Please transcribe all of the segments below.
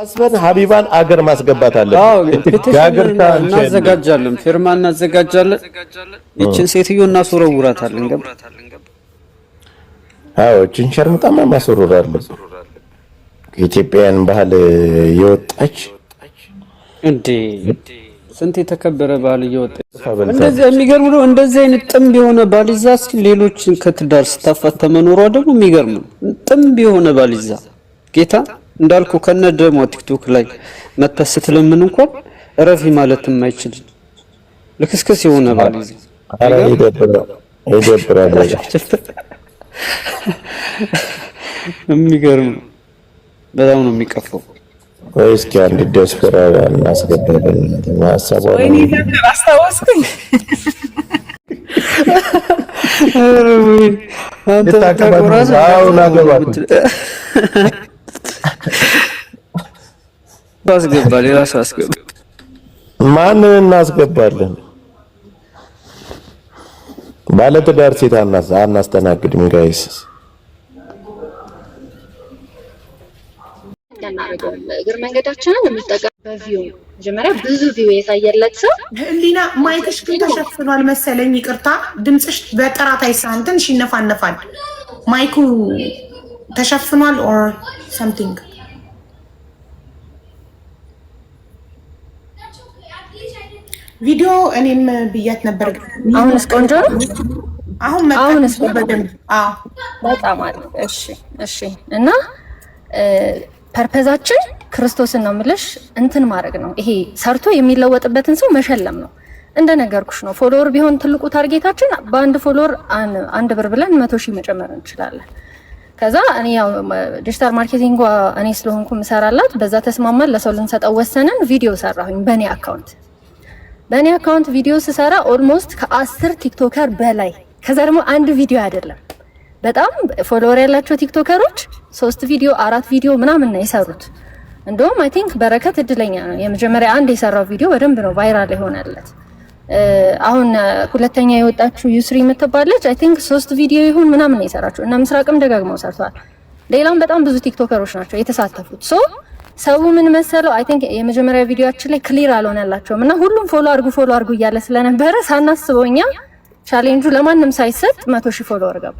አስበን ሀቢባን አገር ማስገባት አለብን። Petition ጋግርታ እናዘጋጃለን፣ ፊርማ እናዘጋጃለን። ይችን ሴትዮ እናስወረውራታለን። ገባ? አዎ፣ እችን ሸርሙጣማ ማስወረር አለብን። ከኢትዮጵያውያን ባህል የወጣች እንዴ፣ ስንት የተከበረ ባህል እየወጣ እንደዚህ የሚገርም ነው። እንደዚህ አይነት ጥንብ የሆነ ባል ይዛ እስኪ ሌሎችን ከትዳር ስታፋታ መኖሯ ደግሞ የሚገርም ነው። ጥንብ የሆነ ባል ይዛ ጌታ እንዳልኩ ከነ ደሟ ቲክቶክ ላይ መታ ስትለምን እንኳን እረፊ ማለት የማይችል ልክስክስ የሆነ ባል ይዛ። ኧረ ይደብራል፣ ይደብራል። የሚገርም ነው። በጣም ነው የሚቀፈው። ወይ እስኪ አንድ ዲያስፖራ እናስገባለን። ሀሳቧ ወይኔ ዘንድሮ አስታወስኩኝ። ኧረ ወይ አንተ ብታውቀው እራስህ አሁን አገባት። አስገባ፣ ሌላ ሰው አስገባ። ማንን እናስገባለን? ባለትዳር ሴት አናስተናግድም guys። እናደርገውም እግር መንገዳችንን የምንጠቀም በ view ነው። መጀመሪያ ብዙ view የታየለት ሰው ህሊና፣ mic ሽ ግን ተሸፍኗል መሰለኝ። ይቅርታ፣ ድምፅሽ በጥራት አይሰማም፣ ትንሽ ይነፋነፋል። Mic ኡ ተሸፍኗል or something። ቪዲዮ እኔም ብያት ነበር። አሁንስ ቆንጆ ነው። አሁን መጣ። አሁንስ በደንብ፣ አዎ። በጣም አሪፍ። እሺ። እና purpose ኣችን ክርስቶስን ነው የምልሽ እንትን ማድረግ ነው። ይሄ ሰርቶ የሚለወጥበትን ሰው መሸለም ነው። እንደነገርኩሽ ነው። Follower ቢሆን ትልቁ target ኣችን በአንድ follower 1 ብር ብለን 100,000 መጨመር እንችላለን። ከዛ እኔ ያው digital marketing እኔ ስለሆንኩ ምሰራላት በዛ ተስማማን። ለሰው ልንሰጠው ወሰንን። ቪዲዮ ሰራሁኝ በእኔ account። በእኔ account ቪዲዮ ስሰራ almost ከ10 TikToker በላይ፣ ከዛ ደግሞ አንድ ቪዲዮ አይደለም፣ በጣም follower ያላቸው TikToker ኦች ሶስት ቪዲዮ፣ አራት ቪዲዮ ምናምን ነው የሰሩት። እንደውም I think በረከት እድለኛ ነው። የመጀመሪያ አንድ የሰራው ቪዲዮ በደንብ ነው viral የሆነለት። አሁን ሁለተኛ የወጣችው ዩስሪ የምትባለች I think ሶስት ቪዲዮ ይሁን ምናምን ነው የሰራችው እና ምስራቅም ደጋግመው ሰርተዋል። ሌላም በጣም ብዙ TikToker ኦች ናቸው የተሳተፉት። So ሰው ምን መሰለው፣ I think የመጀመሪያ ቪዲዮአችን ላይ clear አልሆነላቸውም እና ሁሉም follow አድርጉ፣ follow አድርጉ እያለ ስለነበረ ሳናስበው እኛ ቻሌንጁ ለማንም ሳይሰጥ 100,000 follower ገባ።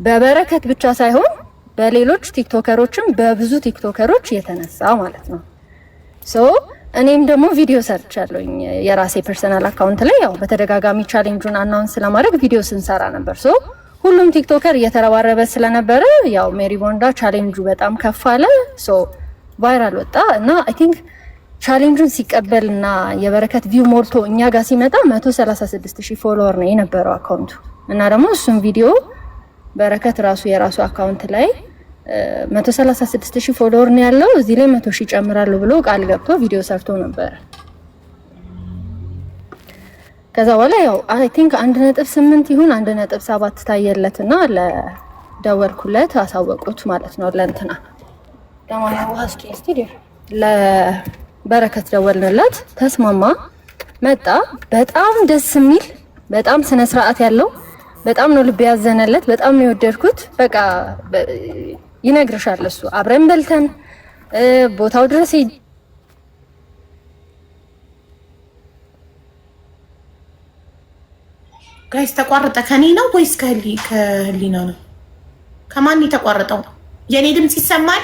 በበረከት ብቻ ሳይሆን በሌሎች TikToker ኦችም፣ በብዙ TikToker ኦች የተነሳ ማለት ነው። So እኔም ደግሞ ቪዲዮ ሰርቻለሁኝ የራሴ personal account ላይ። ያው በተደጋጋሚ challenge ኡን announce ለማድረግ ቪዲዮ ስንሰራ ነበር። So ሁሉም TikToker እየተረባረበ ስለነበረ ያው ሜሪ ቦንዳ ቻሌንጁ በጣም ከፍ አለ። So viral ወጣ እና I think challenge ኡን ሲቀበልና የበረከት view ሞልቶ እኛ ጋር ሲመጣ 136 ሺህ follower ነው የነበረው account ኡ። እና ደግሞ እሱም ቪዲዮ በረከት ራሱ የራሱ account ላይ 136 ሺህ follower ነው ያለው፣ እዚህ ላይ 100 ሺህ ጨምራለሁ ብሎ ቃል ገብቶ ቪዲዮ ሰርቶ ነበረ። ከዛ በኋላ ያው I think 1.8 ይሁን 1.7 ታየለትና ለደወልኩለት አሳወቁት ማለት ነው። ለእንትና ለማን ውሃ እስኪ እስቲ ለበረከት ደወልንለት፣ ተስማማ፣ መጣ። በጣም ደስ የሚል፣ በጣም ስነ ስርዓት ያለው፣ በጣም ነው ልብ ያዘነለት፣ በጣም ነው የወደድኩት። በቃ ይነግርሻል እሱ አብረን በልተን ቦታው ድረስ Guys፣ ተቋረጠ። ከኔ ነው ወይስ ከህሊና ነው? ከማን የተቋረጠው? የኔ ድምፅ ይሰማል?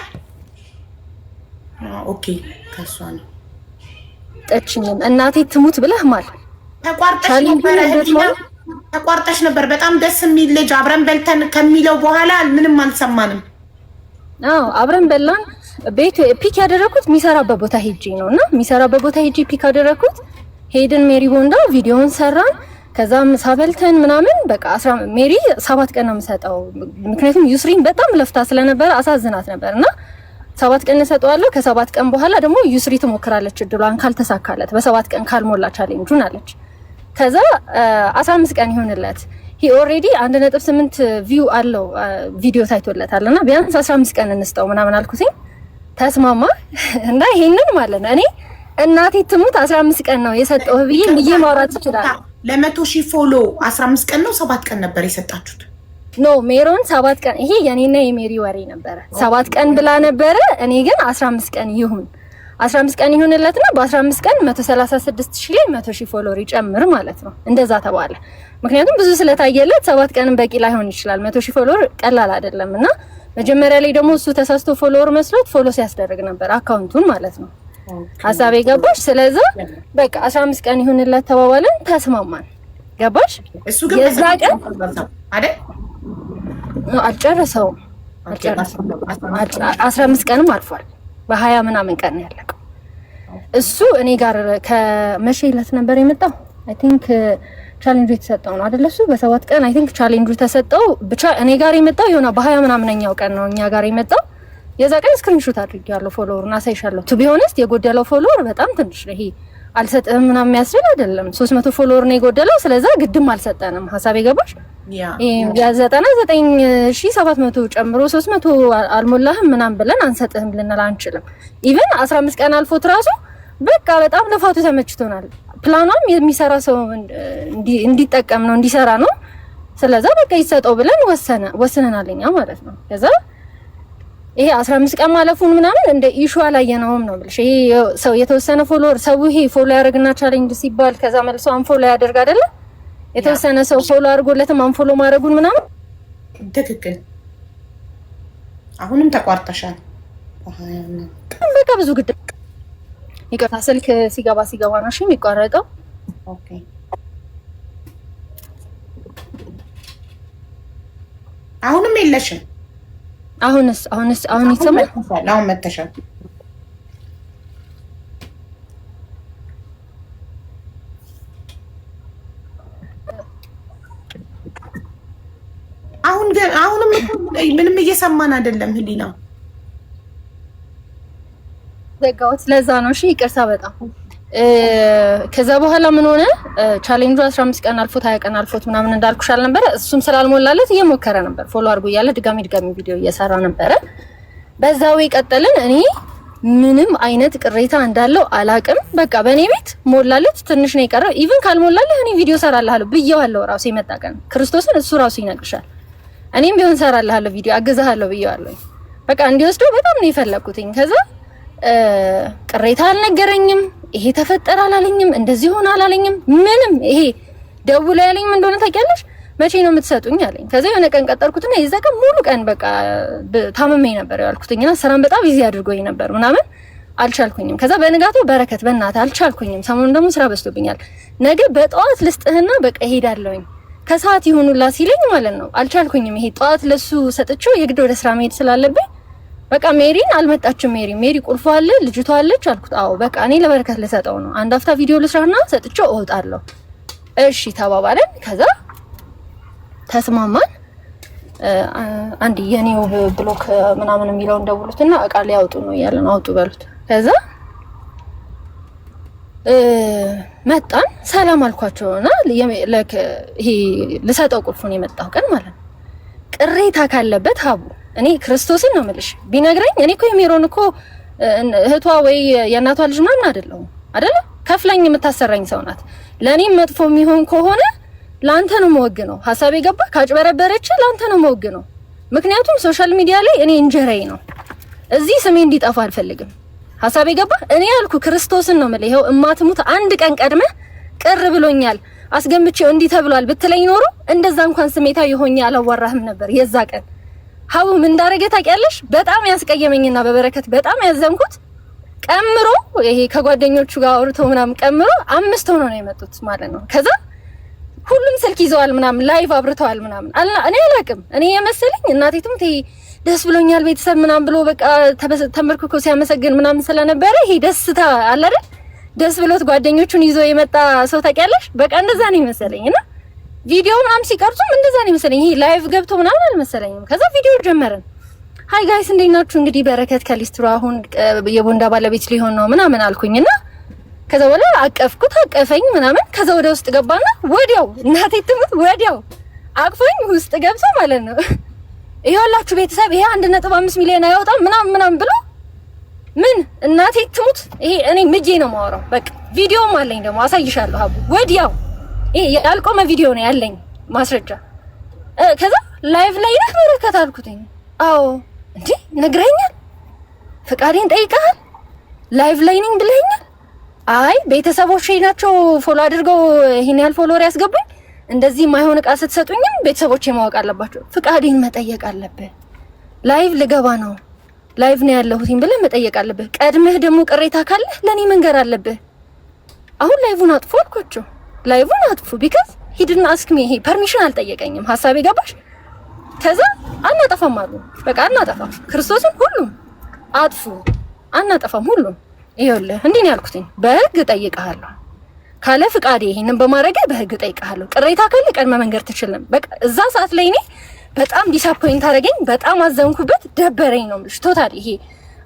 Okay፣ ከሷ ነው። ጠችኝም እናቴ ትሙት ብለህ ማል ተቋርጠሽ ነበረ፣ ህሊና ተቋርጠሽ ነበር። በጣም ደስ የሚል ልጅ፣ አብረን በልተን ከሚለው በኋላ ምንም አልሰማንም። አዎ፣ አብረን በላን። ቤቱ pick ያደረኩት የሚሰራበት ቦታ ሄጄ ነው እና የሚሰራበት ቦታ ሄጄ pick ያደረኩት። ሄድን ሜሪ ቦንዳ፣ ቪዲዮውን ሰራን። ከዛ ምሳ በልተን ምናምን በቃ ሜሪ 7 ቀን ነው የምሰጠው። ምክንያቱም ዩስሪን በጣም ለፍታ ስለነበረ አሳዝናት ነበር እና 7 ቀን እሰጠዋለሁ። ከ7 ቀን በኋላ ደግሞ ዩስሪ ትሞክራለች እድሏን፣ ካልተሳካለት በ7 ቀን ካልሞላ challenge ኡን አለች። ከዛ 15 ቀን ይሆንለት፣ he already 1.8 view አለው፣ ቪዲዮ ታይቶለታል እና ቢያንስ 15 ቀን እንስጠው ምናምን አልኩትኝ። ተስማማ እና ይሄንን ማለት ነው እኔ እናቴ ትሙት 15 ቀን ነው የሰጠው ብዬ ብዬ ማውራት ይችላል። ለ100,000 follow 15 ቀን ነው 7 ቀን ነበር የሰጣችሁት? No፣ ሜሮን 7 ቀን፣ ይሄ የኔና የሜሪ ወሬ ነበረ። 7 ቀን ብላ ነበረ። እኔ ግን 15 ቀን ይሁን፣ 15 ቀን ይሁንለትና በ15 ቀን 136 ሺህ ላይ 100 ሺህ follower ይጨምር ማለት ነው። እንደዛ ተባለ። ምክንያቱም ብዙ ስለታየለት 7 ቀንም በቂ ላይሆን ይችላል። 100 ሺህ follower ቀላል አይደለም እና መጀመሪያ ላይ ደግሞ እሱ ተሳስቶ follower መስሎት follow ሲያስደርግ ነበር account ኡን ማለት ነው። ሀሳቤ ገባሽ? ስለዛ በቃ 15 ቀን ይሁንለት ተባባልን፣ ተስማማን። ገባሽ? እሱ ግን የዛ ቀን አይደል? አልጨረሰውም። 15 ቀንም አልፏል። በ20 ምናምን ቀን ነው ያለቀው። እሱ እኔ ጋር ከመቼ ዕለት ነበር የመጣው? I think challenge ኡ የተሰጠው ነው አይደለ? እሱ በ7 ቀን I think challenge ኡ ተሰጠው። ብቻ እኔ ጋር የመጣው የሆነ በ20 ምናምነኛው ቀን ነው እኛ ጋር የመጣው። የዛ ቀን screenshot አድርጌያለሁ፣ follower ኡን አሳይሻለሁ። To be honest የጎደለው follower በጣም ትንሽ ነው። ይሄ አልሰጥህም ምናምን የሚያስብል አይደለም። 300 follower ነው የጎደለው። ስለዛ ግድም አልሰጠንም። ሀሳብ የገባሽ? 99,700 ጨምሮ 300 አልሞላህም ምናምን ብለን አንሰጥህም ልንል አንችልም። Even 15 ቀን አልፎት ራሱ በቃ በጣም ልፋቱ ተመችቶናል። ፕላኗም የሚሰራ ሰው እንዲጠቀም ነው፣ እንዲሰራ ነው። ስለዛ በቃ ይሰጠው ብለን ወስነናል እኛ ማለት ነው። ከዛ ይሄ 15 ቀን ማለፉን ምናምን እንደ issue አላየነውም ነው ብልሽ። ይሄ ሰው የተወሰነ follower ሰው ይሄ follow ያደርግና challenge ሲባል ከዛ መልሶ unfollow ያደርግ አይደለ? የተወሰነ ሰው follow አድርጎለትም unfollow ማድረጉን ምናምን። ትክክል። አሁንም ተቋርጠሻል። በቃ ብዙ ግድ፣ ይቅርታ፣ ስልክ ሲገባ ሲገባ ነው እሺ የሚቋረጠው። Okay። አሁንም የለሽም። አሁንስ? አሁንስ? አሁን ይሰማል? አሁን መተሻል። አሁን ግን አሁንም ምንም እየሰማን አይደለም። ህሊና። ዘጋሁት። ለዛ ነው። እሺ ይቅርታ በጣም። ከዛ በኋላ ምን ሆነ? ቻሌንጁ 15 ቀን አልፎት፣ 20 ቀን አልፎት ምናምን እንዳልኩሽ አልነበረ? እሱም ስላልሞላለት እየሞከረ ነበር። Follow አድርጎ እያለ ድጋሚ ድጋሚ ቪዲዮ እየሰራ ነበረ። በዛው የቀጠልን። እኔ ምንም አይነት ቅሬታ እንዳለው አላቅም። በቃ በእኔ ቤት ሞላለት፣ ትንሽ ነው የቀረው። Even ካልሞላለህ እኔ ቪዲዮ ሰራልሃለሁ ብየዋለሁ። ራሱ የመጣ ቀን ክርስቶስን እሱ ራሱ ይነግርሻል። እኔም ቢሆን ሰራልሃለሁ ቪዲዮ፣ አግዝሃለሁ ብየዋለሁ። በቃ እንዲወስደው በጣም ነው የፈለኩትኝ። ከዛ ቅሬታ አልነገረኝም። ይሄ ተፈጠረ አላለኝም። እንደዚህ ሆነ አላለኝም። ምንም ይሄ ደውሎ ያለኝ ምን እንደሆነ ታውቂያለሽ? መቼ ነው የምትሰጡኝ አለኝ። ከዛ የሆነ ቀን ቀጠርኩትና የዛ ቀን ሙሉ ቀን በቃ ታምሜ ነበር ያልኩትኝና ስራን በጣም busy አድርጎኝ ነበር ምናምን፣ አልቻልኩኝም። ከዛ በንጋቱ በረከት በእናትህ አልቻልኩኝም፣ ሰሞኑን ደግሞ ስራ በዝቶብኛል፣ ነገ በጠዋት ልስጥህና በቃ እሄዳለሁኝ፣ ከሰዓት ይሁኑላ ሲለኝ ማለት ነው አልቻልኩኝም። ይሄ ጠዋት ለሱ ሰጥቼው የግድ ወደ ስራ መሄድ ስላለብኝ በቃ ሜሪን አልመጣችም። ሜሪ፣ ሜሪ ቁልፎ አለ፣ ልጅቷ አለች አልኩት። አዎ በቃ እኔ ለበረከት ልሰጠው ነው። አንድ አፍታ ቪዲዮ ልስራና ሰጥቼው እወጣለሁ። እሺ ተባባለን። ከዛ ተስማማን። አንድ የኔው block ምናምን የሚለውን ደውሉትና እቃ ሊያወጡ ነው እያለ ነው፣ አውጡ በሉት። ከዛ መጣን፣ ሰላም አልኳቸውና ይሄ ልሰጠው ቁልፉን የመጣው ቀን ማለት ነው። ቅሬታ ካለበት ሀቡ እኔ ክርስቶስን ነው የምልሽ ቢነግረኝ፣ እኔ እኮ የሜሮን እኮ እህቷ ወይ የእናቷ ልጅ ምናምን አይደለሁም አይደለ? ከፍላኝ የምታሰራኝ ሰው ናት። ለእኔም መጥፎ የሚሆን ከሆነ ለአንተ ነው መወግነው። ሀሳብ የገባ? ካጭበረበረች ለአንተ ነው መወግነው። ምክንያቱም social media ላይ እኔ እንጀራዬ ነው። እዚህ ስሜ እንዲጠፋ አልፈልግም። ሀሳብ የገባ? እኔ ያልኩ ክርስቶስን ነው የምልህ። ይኸው እማትሙት አንድ ቀን ቀድመህ ቅር ብሎኛል አስገምቼው እንዲህ ተብሏል ብትለኝ ኖሮ እንደዛ እንኳን ስሜታዊ ሆኜ አላዋራህም ነበር። የዛ ቀን ሀቡ ምን እንዳደረገ ታውቂያለሽ? በጣም ያስቀየመኝና በበረከት በጣም ያዘንኩት ቀምሮ ይሄ ከጓደኞቹ ጋር አውርቶ ምናምን ቀምሮ አምስት ሆኖ ነው የመጡት ማለት ነው። ከዛ ሁሉም ስልክ ይዘዋል ምናምን፣ live አብርተዋል ምናምን። እኔ አላውቅም። እኔ የመሰለኝ እናቴ ትሙት ይሄ ደስ ብሎኛል ቤተሰብ ምናምን ብሎ በቃ ተንበርክኮ ሲያመሰግን ምናምን ስለነበረ ይሄ ደስታ አለ አይደል? ደስ ብሎት ጓደኞቹን ይዞ የመጣ ሰው ታውቂያለሽ? በቃ እንደዛ ነው የመሰለኝ እና ቪዲዮ ምናምን ሲቀርጹም እንደዛ ነው የመሰለኝ። ይሄ live ገብቶ ምናምን አልመሰለኝም። ከዛ ቪዲዮ ጀመረን። Hi guys፣ እንዴት ናችሁ? እንግዲህ በረከት ከሊስትሮ አሁን የቦንዳ ባለቤት ሊሆን ነው ምናምን አልኩኝና ከዛ በኋላ አቀፍኩት፣ አቀፈኝ ምናምን። ከዛ ወደ ውስጥ ገባና ወዲያው እናቴ ትሙት ወዲያው አቅፎኝ ውስጥ ገብቶ ማለት ነው ይኸውላችሁ ቤተሰብ ይሄ 1.5 ሚሊዮን አይወጣም ምናምን ምናምን ብሎ ምን እናቴ ትሙት ይሄ እኔ ምጄ ነው የማወራው። በቃ ቪዲዮም አለኝ ደግሞ አሳይሻለሁ። ሀቡ ወዲያው ይሄ ያልቆመ ቪዲዮ ነው ያለኝ ማስረጃ። ከዛ Live ላይ ነህ በረከት አልኩትኝ። አዎ። እንዴ ነግረኸኛል? ፈቃዴን ጠይቀሃል? Live ላይ ነኝ ብለኸኛል? አይ ቤተሰቦቼ ናቸው follow አድርገው ይሄን ያህል follower ያስገቡኝ። እንደዚህ የማይሆን እቃ ስትሰጡኝም ቤተሰቦቼ ማወቅ አለባቸው። ፍቃዴን መጠየቅ አለብህ። Live ልገባ ነው፣ live ነው ያለሁትኝ ብለህ መጠየቅ አለብህ። ቀድመህ ደግሞ ቅሬታ ካለህ ለኔ መንገር አለብህ። አሁን live ኡን አጥፉ አልኳቸው። Live ኡን አጥፉ because he didn't ask me፣ ይሄ permission አልጠየቀኝም። ሀሳቤ ገባሽ? ከዛ አናጠፋም አሉ። በቃ አናጠፋም፣ ክርስቶስን ሁሉም አጥፉ፣ አናጠፋም ሁሉም። ይኸውልህ እንዲህ ነው ያልኩትኝ፣ በህግ እጠይቅሃለሁ። ካለ ፍቃዴ ይሄንን በማድረግ በህግ እጠይቅሃለሁ። ቅሬታ ካለ ቀድመህ መንገር ትችልም። በቃ እዛ ሰዓት ላይ እኔ በጣም disappoint አደረገኝ። በጣም አዘንኩበት፣ ደበረኝ ነው የምልሽ። Totally ይሄ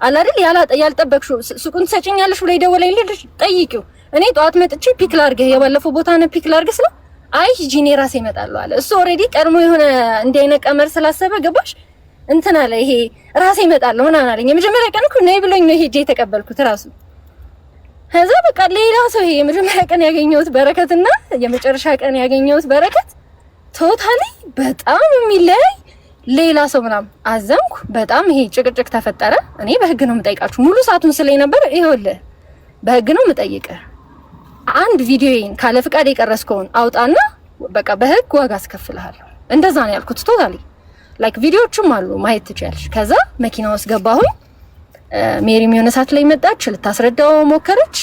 አላደል ያልጠበቅሽው ሱቁን ትሰጪኛለሽ ብሎ የደወለኝ ልጅ ጠይቂው። እኔ ጠዋት መጥቼ pick ላድርግህ፣ የባለፈው ቦታ ነው፣ pick ላድርግህ ስለው አይ ሂጂ እኔ ራሴ እመጣለሁ አለ። እሱ already ቀድሞ የሆነ እንዲህ አይነት ቀመር ስላሰበ ገባሽ እንትን አለ። ይሄ ራሴ እመጣለሁ ምናምን አለኝ። የመጀመሪያ ቀን እኮ ነይ ብሎኝ ነው ሄጄ የተቀበልኩት ራሱ። ከዛ በቃ ሌላ ሰው፣ ይሄ የመጀመሪያ ቀን ያገኘሁት በረከትና የመጨረሻ ቀን ያገኘሁት በረከት totally በጣም የሚለያይ ሌላ ሰው ምናምን። አዘንኩ በጣም። ይሄ ጭቅጭቅ ተፈጠረ። እኔ በህግ ነው የምጠይቃችሁ ሙሉ ሰዓቱን ስለነበር ይኸውልህ በህግ ነው የምጠይቅህ። አንድ ቪዲዮዬን ካለ ፍቃድ የቀረስከውን አውጣና በቃ በህግ ዋጋ አስከፍልሃለሁ። እንደዛ ነው ያልኩት። Totally like ቪዲዮዎችም አሉ፣ ማየት ትችያለሽ። ከዛ መኪና ውስጥ ገባሁኝ። ሜሪም የሆነ ሰዓት ላይ መጣች፣ ልታስረዳው ሞከረች፣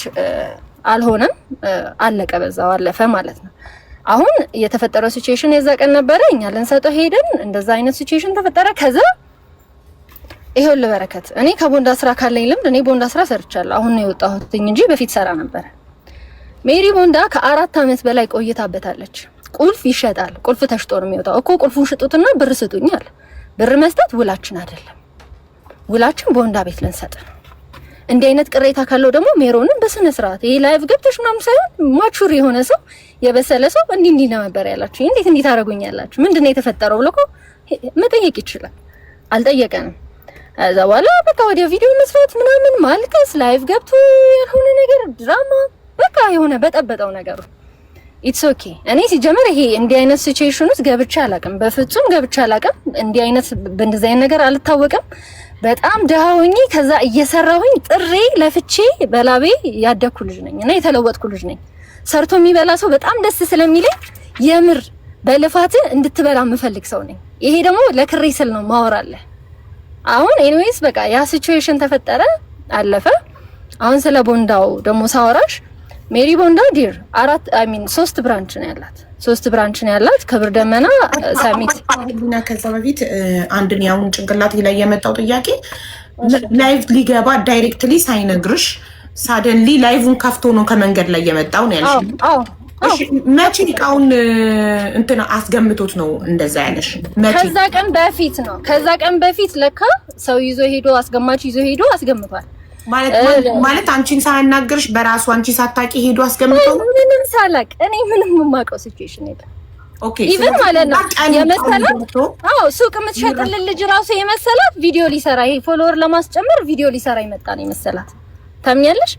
አልሆነም። አለቀ፣ በዛው አለፈ ማለት ነው። አሁን የተፈጠረው situation የዛ ቀን ነበረ። እኛ ልንሰጠው ሄደን እንደዛ አይነት situation ተፈጠረ። ከዛ ይሄው ለበረከት እኔ ከቦንዳ ስራ ካለኝ ልምድ፣ እኔ ቦንዳ ስራ ሰርቻለሁ። አሁን ነው የወጣሁት እንጂ በፊት ሰራ ነበረ። ሜሪ ቦንዳ ከ4 አመት በላይ ቆይታበታለች። ቁልፍ ይሸጣል። ቁልፍ ተሽጦ ነው የሚወጣው እኮ። ቁልፉን ሽጡትና ብር ስጡኝ አለ። ብር መስጠት ውላችን አይደለም። ውላችን ቦንዳ ቤት ልንሰጥ ነው። እንዲህ አይነት ቅሬታ ካለው ደግሞ ሜሮንን በስነ ስርዓት ይሄ live ገብተሽ ምናምን ሳይሆን mature የሆነ ሰው፣ የበሰለ ሰው እንዲህ እንዲህ ነበር ያላችሁ፣ እንዴት እንዲህ ታደርጉኛላችሁ፣ ምንድን ነው የተፈጠረው ብሎ እኮ መጠየቅ ይችላል። አልጠየቀንም። ከዛ በኋላ በቃ ወዲያው ቪዲዮ መስራት ምናምን፣ ማልቀስ፣ live ገብቶ ያልሆነ ነገር ድራማ፣ በቃ የሆነ በጠበጠው ነገሩ። It's okay። እኔ ሲጀመር ይሄ እንዲህ አይነት situation ውስጥ ገብቼ አላውቅም፣ በፍጹም ገብቼ አላውቅም። እንዲህ አይነት በእንደዚህ አይነት ነገር አልታወቅም። በጣም ድሃ ሆኜ ከዛ እየሰራሁኝ ጥሬ ለፍቼ በላቤ ያደግኩ ልጅ ነኝ እና የተለወጥኩ ልጅ ነኝ። ሰርቶ የሚበላ ሰው በጣም ደስ ስለሚለኝ የምር በልፋት እንድትበላ የምፈልግ ሰው ነኝ። ይሄ ደግሞ ለክሬ ስል ነው ማወራለህ። አሁን anyways በቃ ያ situation ተፈጠረ፣ አለፈ። አሁን ስለ ቦንዳው ደግሞ ሳወራሽ ሜሪ ቦንዳ dear አራት፣ I mean ሶስት branch ነው ያላት። ሶስት branch ነው ያላት ክብር ደመና፣ ሰሚት። እና ከዛ በፊት አንድን ያሁን ጭንቅላት ላይ የመጣው ጥያቄ live ሊገባ directly ሳይነግርሽ suddenly live ን ከፍቶ ነው ከመንገድ ላይ የመጣው ነው ያልሽ። አዎ። እሺ፣ መቼ እቃውን እንትን አስገምቶት ነው እንደዛ ያለሽ? መቼ? ከዛ ቀን በፊት ነው። ከዛ ቀን በፊት ለካ ሰው ይዞ ሄዶ፣ አስገማች ይዞ ሄዶ አስገምቷል። ማለት አንቺን ሳያናግርሽ በራሱ አንቺ ሳታቂ ሄዶ አስገምቶ ነው? ምንም ሳላቅ፣ እኔ ምንም የማውቀው situation የለም። Even ማለት ነው የመሰላት፣ አዎ፣ ሱቅ የምትሸጥልን ልጅ ራሱ የመሰላት ቪዲዮ ሊሰራ፣ ይሄ follower ለማስጨመር ቪዲዮ ሊሰራ ይመጣ ነው የመሰላት። ታምኛለሽ?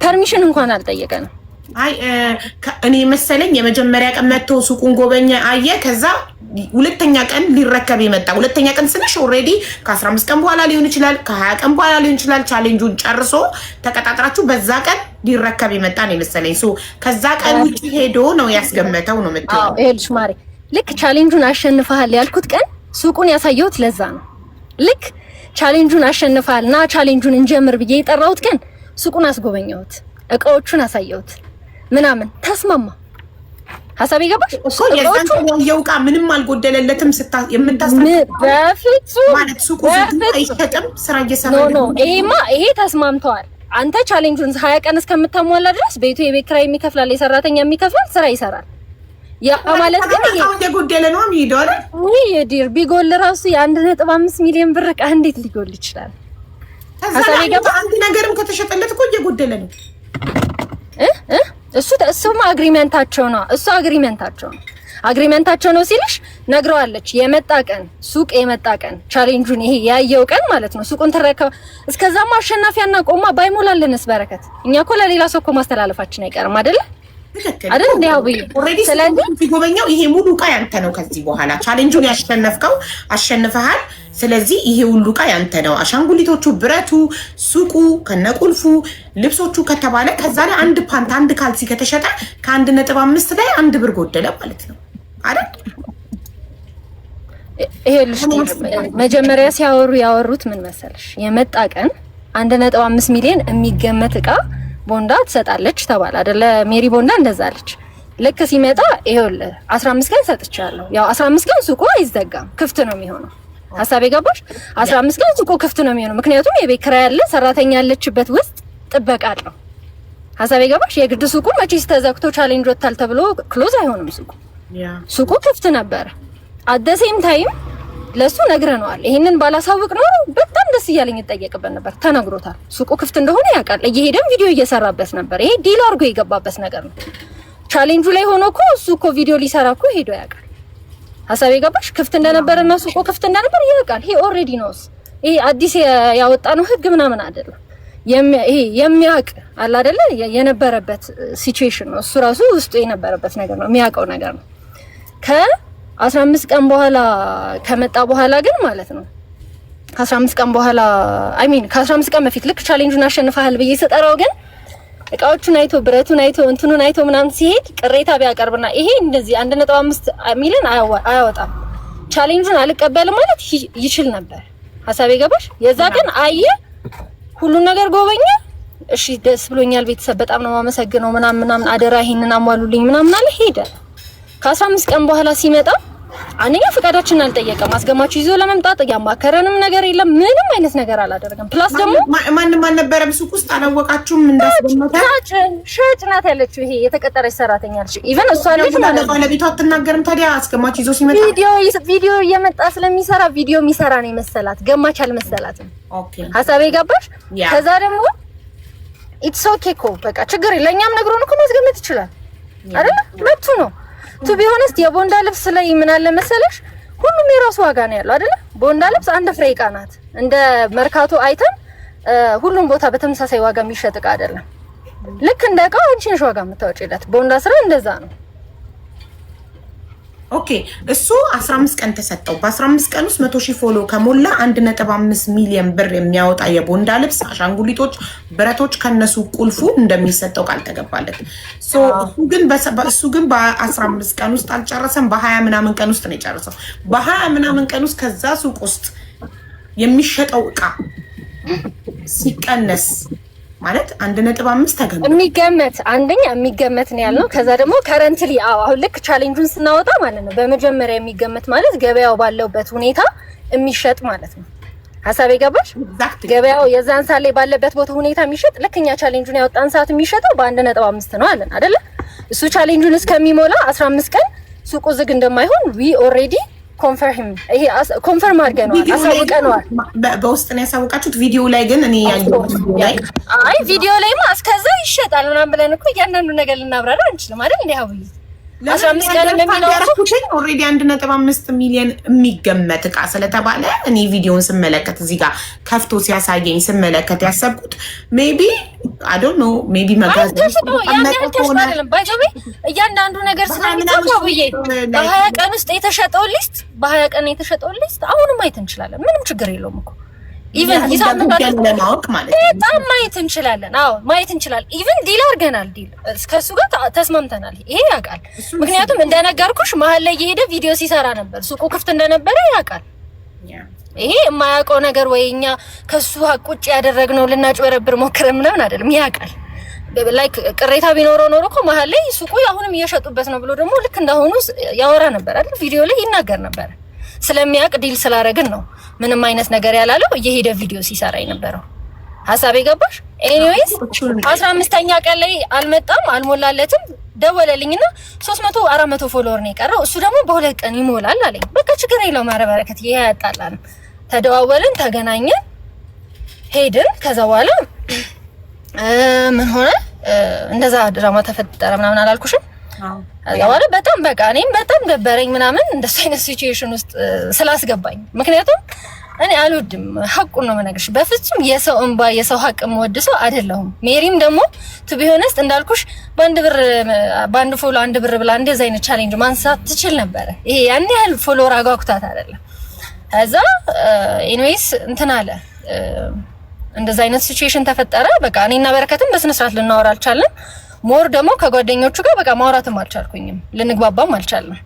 Permission እንኳን አልጠየቀንም። አይ እኔ መሰለኝ የመጀመሪያ ቀን መጥቶ ሱቁን ጎበኘ፣ አየ። ከዛ ሁለተኛ ቀን ሊረከብ የመጣ፣ ሁለተኛ ቀን ስልሽ already ከ15 ቀን በኋላ ሊሆን ይችላል፣ ከ20 ቀን በኋላ ሊሆን ይችላል። Challenge ኡን ጨርሶ ተቀጣጥራችሁ በዛ ቀን ሊረከብ የመጣ ነው የመሰለኝ። So ከዛ ቀን ውጭ ሄዶ ነው ያስገመተው ነው የምትለው? ይኸውልሽ ማሬ፣ ልክ challenge ኡን አሸንፈሃል ያልኩት ቀን ሱቁን ያሳየሁት ለዛ ነው። ልክ challenge ኡን አሸንፈሃል ና challenge ኡን እንጀምር ብዬ የጠራሁት ቀን ሱቁን አስጎበኘሁት፣ እቃዎቹን አሳየሁት ምናምን፣ ተስማማ። ሀሳብ ይገባሽ? እኮ የዛን ቀን ያየው ዕቃ ምንም አልጎደለለትም። ስታ የምታስ በፍጹም። ማለት ሱቁ ዝግ አይሸጥም፣ ስራ እየሰራ No, no፣ ይሄማ ይሄ ተስማምተዋል። አንተ challenge ኡን 20 ቀን እስከምታሟላ ድረስ ቤቱ የቤት ኪራይ የሚከፍላል፣ የሰራተኛ የሚከፍላል፣ ስራ ይሰራል። ያ ማለት ግን ይሄ የጎደለ ነው የሚሄደው አይደል? ውይ dear፣ ቢጎል ራሱ የ1.5 ሚሊዮን ብር ዕቃ እንዴት ሊጎል ይችላል? ከዛ ላይ አንድ ነገርም ከተሸጠለት እኮ እየጎደለ ነው። እ እ እሱ እሱማ agreement ኣቸው ነው። እሱ agreement ኣቸው ነው። Agreement ኣቸው ነው ሲልሽ ነግረዋለች። የመጣ ቀን፣ ሱቅ የመጣ ቀን፣ challenge ኡን ይሄ ያየው ቀን ማለት ነው። ሱቁን ትረከብ። እስከዛማ አሸናፊያና ቆማ ባይሞላልንስ በረከት፣ እኛ እኮ ለሌላ ሰው እኮ ማስተላለፋችን አይቀርም አይደለ? አይደል? እንዴ አብይ። Already። ስለዚህ ሲጎበኛው ይሄ ሙሉ እቃ ያንተ ነው። ከዚህ በኋላ challenge ኡን ያሸነፍከው አሸንፈሃል። ስለዚህ ይሄ ሁሉ እቃ ያንተ ነው። አሻንጉሊቶቹ፣ ብረቱ፣ ሱቁ ከነቁልፉ፣ ልብሶቹ ከተባለ ከዛ ላይ አንድ ፓንት፣ አንድ ካልሲ ከተሸጠ ከ1.5 ላይ 1 ብር ጎደለ ማለት ነው አይደል? ይኸውልሽ፣ መጀመሪያ ሲያወሩ ያወሩት ምን መሰለሽ፣ የመጣ ቀን 1.5 ሚሊዮን የሚገመት እቃ ቦንዳ ትሰጣለች ተባለ አይደለ? ሜሪ ቦንዳ እንደዛ አለች። ልክ ሲመጣ ይኸውልህ 15 ቀን ሰጥቻለሁ። ያው 15 ቀን ሱቁ አይዘጋም፣ ክፍት ነው የሚሆነው። ሀሳብ የገባሽ? 15 ቀን ሱቁ ክፍት ነው የሚሆነው። ምክንያቱም የቤት ኪራይ አለ፣ ሰራተኛ ያለችበት ውስጥ ጥበቃ አለው። ሀሳብ የገባሽ? የግድ ሱቁ መቼስ ተዘግቶ challenge ወጥታል ተብሎ close አይሆንም ሱቁ። ሱቁ ክፍት ነበረ። At the same time ለሱ ነግረነዋል። ይሄንን ባላሳውቅ ኖሮ በጣም ደስ እያለኝ ይጠየቅበት ነበር። ተነግሮታል። ሱቁ ክፍት እንደሆነ ያውቃል። እየሄደም ቪዲዮ እየሰራበት ነበር። ይሄ deal አድርጎ የገባበት ነገር ነው። ቻሌንጁ ላይ ሆኖ እኮ እሱ እኮ ቪዲዮ ሊሰራ እኮ ሄዶ ያውቃል። ሀሳብ የገባሽ? ክፍት እንደነበረ እና ሱቁ ክፍት እንደነበር ያውቃል። He already knows። ይሄ አዲስ ያወጣ ነው ህግ ምናምን አይደለም። ይሄ የሚያውቅ አለ አይደለ? የነበረበት situation ነው። እሱ ራሱ ውስጡ የነበረበት ነገር ነው፣ የሚያውቀው ነገር ነው። ከ15 ቀን በኋላ ከመጣ በኋላ ግን ማለት ነው፣ ከ15 ቀን በኋላ፣ I mean ከ15 ቀን በፊት ልክ challenge ኡን አሸንፈሃል ብዬ ስጠራው ግን እቃዎቹን አይቶ፣ ብረቱን አይቶ፣ እንትኑን አይቶ ምናምን ሲሄድ ቅሬታ ቢያቀርብና ይሄ እንደዚህ 1.5 ሚሊዮን አያወጣም፣ challenge ኡን አልቀበልም ማለት ይችል ነበር። ሀሳብ የገባሽ? የዛ ቀን አየ፣ ሁሉን ነገር ጎበኘ። እሺ ደስ ብሎኛል፣ ቤተሰብ በጣም ነው የማመሰግነው ምናምን ምናምን፣ አደራ ይሄንን አሟሉልኝ ምናምን አለ፣ ሄደ። ከ15 ቀን በኋላ ሲመጣ አንደኛ ፈቃዳችንን አልጠየቀም። አስገማችሁ ይዞ ለመምጣት ያማከረንም ነገር የለም። ምንም አይነት ነገር አላደረገም። Plus ደግሞ ማንም አልነበረም ሱቅ ውስጥ፣ አላወቃችሁም እንዳስገመተ? ሻጭ ናት ያለችው፣ ይሄ የተቀጠረች ሰራተኛ አለች። Even እሷ ልጅ ማለት ነው። ባለቤቷ አትናገርም ታዲያ አስገማች ይዞ ሲመጣ? ቪዲዮ እየመጣ ስለሚሰራ ቪዲዮ የሚሰራ ነው የመሰላት፣ ገማች አልመሰላትም። ሀሳቤ የገባሽ? ከዛ ደግሞ it's okay እኮ፣ በቃ ችግር ለእኛም ነግሮን እኮ ማስገመት ይችላል አይደል? መብቱ ነው። To be honest የቦንዳ ልብስ ላይ ምን አለ መሰለሽ፣ ሁሉም የራሱ ዋጋ ነው ያለው አይደለ? ቦንዳ ልብስ አንድ ፍሬ እቃ ናት። እንደ መርካቶ አይተን ሁሉም ቦታ በተመሳሳይ ዋጋ የሚሸጥ እቃ አይደለም። ልክ እንደ እቃው አንቺ ነሽ ዋጋ የምታወጪለት። ቦንዳ ስራ እንደዛ ነው። Okay፣ እሱ 15 ቀን ተሰጠው። በ15 ቀን ውስጥ 100,000 follow ከሞላ 1.5 ሚሊዮን ብር የሚያወጣ የቦንዳ ልብስ፣ አሻንጉሊቶች፣ ብረቶች ከነሱ ቁልፉ እንደሚሰጠው ቃል ተገባለት። እሱ ግን በ15 ቀን ውስጥ አልጨረሰም። በ20 ምናምን ቀን ውስጥ ነው የጨረሰው። በ20 ምናምን ቀን ውስጥ ከዛ ሱቅ ውስጥ የሚሸጠው እቃ ሲቀነስ ማለት 1.5 ተገመተ። የሚገመት፣ አንደኛ የሚገመት ነው ያልነው። ከዛ ደግሞ currently፣ አዎ አሁን ልክ challenge ኡን ስናወጣ ማለት ነው፣ በመጀመሪያ የሚገመት ማለት ገበያው ባለውበት ሁኔታ የሚሸጥ ማለት ነው። ሀሳብ የገባሽ? ገበያው የዛን ሰዓት ላይ ባለበት ቦታ ሁኔታ የሚሸጥ፣ ልክ እኛ challenge ኡን ያወጣን ሰዓት የሚሸጠው በ1.5 ነው አለን አይደለ? እሱ challenge ኡን እስከሚሞላ 15 ቀን ሱቁ ዝግ እንደማይሆን we already confirm፣ ይሄ confirm አድርገነዋል፣ አሳውቀነዋል። በውስጥ ነው ያሳወቃችሁት። ቪዲዮ ላይ ግን እኔ ያየሁት ላይ አይ ቪዲዮ ላይማ እስከዛ ይሸጣል ምናምን ብለን እኮ እያንዳንዱ ነገር ልናብራራ አንችልም አይደል? እንዴ አብይ፣ 15 ቀን የሚለው Already 1.5 ሚሊዮን የሚገመት እቃ ስለተባለ እኔ ቪዲዮን ስመለከት፣ እዚህ ጋር ከፍቶ ሲያሳየኝ ስመለከት ያሰብኩት maybe፣ I don't know፣ maybe መጋዘን ያን ያህል ተሽጦ አይደለም። By the way እያንዳንዱ ነገር ስለሚጻፍ ብዬ በ20 ቀን ውስጥ የተሸጠው list፣ በ20 ቀን የተሸጠው list አሁንም ማየት እንችላለን። ምንም ችግር የለውም እኮ። Even ሂሳብ ለማወቅ ማለት ነው። በጣም ማየት እንችላለን። አዎ ማየት እንችላለን። Even deal አድርገናል። Deal ከእሱ ጋር ተስማምተናል። ይሄ ያውቃል። ምክንያቱም እንደነገርኩሽ መሀል ላይ እየሄደ ቪዲዮ ሲሰራ ነበር። ሱቁ ክፍት እንደነበረ ያውቃል። ይሄ የማያውቀው ነገር ወይ እኛ ከሱ ሀቅ ውጭ ያደረግነው ልናጭበረብር ሞክረን ምናምን አይደለም። ያውቃል። Like ቅሬታ ቢኖረው ኖሮ እኮ መሀል ላይ ሱቁ አሁንም እየሸጡበት ነው ብሎ ደግሞ ልክ እንዳሁኑ ያወራ ነበር አይደል? ቪዲዮ ላይ ይናገር ነበር። ስለሚያውቅ deal ስላረግን ነው ምንም አይነት ነገር ያላለው፣ እየሄደ ቪዲዮ ሲሰራ የነበረው። ሀሳብ የገባሽ? Anyways 15ኛ ቀን ላይ አልመጣም፣ አልሞላለትም። ደወለልኝና 300 400 follower ነው የቀረው፣ እሱ ደግሞ በ2 ቀን ይሞላል አለኝ። በቃ ችግር የለውም፣ ኧረ በረከት ይሄ ያጣላል። ተደዋወልን፣ ተገናኘን፣ ሄድን። ከዛ በኋላ ምን ሆነ? እንደዛ ድራማ ተፈጠረ ምናምን አላልኩሽም? ከዛ በኋላ በጣም በቃ እኔም በጣም ደበረኝ ምናምን እንደሱ አይነት situation ውስጥ ስላስገባኝ። ምክንያቱም እኔ አልወድም። ሀቁን ነው የምነግርሽ። በፍጹም የሰው እንባ የሰው ሀቅ የምወድ ሰው አይደለሁም። ሜሪም ደግሞ to be honest እንዳልኩሽ በአንድ ብር በአንድ follow 1 ብር ብላ እንደዚህ አይነት challenge ማንሳት ትችል ነበረ። ይሄ ያን ያህል follower አጓጉታት አይደለም። ከዛ anyways እንትን አለ፣ እንደዛ አይነት situation ተፈጠረ። በቃ እኔና በረከትም በስነ ስርዓት ልናወራ አልቻልንም። More ደግሞ ከጓደኞቹ ጋር በቃ ማውራትም አልቻልኩኝም፣ ልንግባባም አልቻልንም።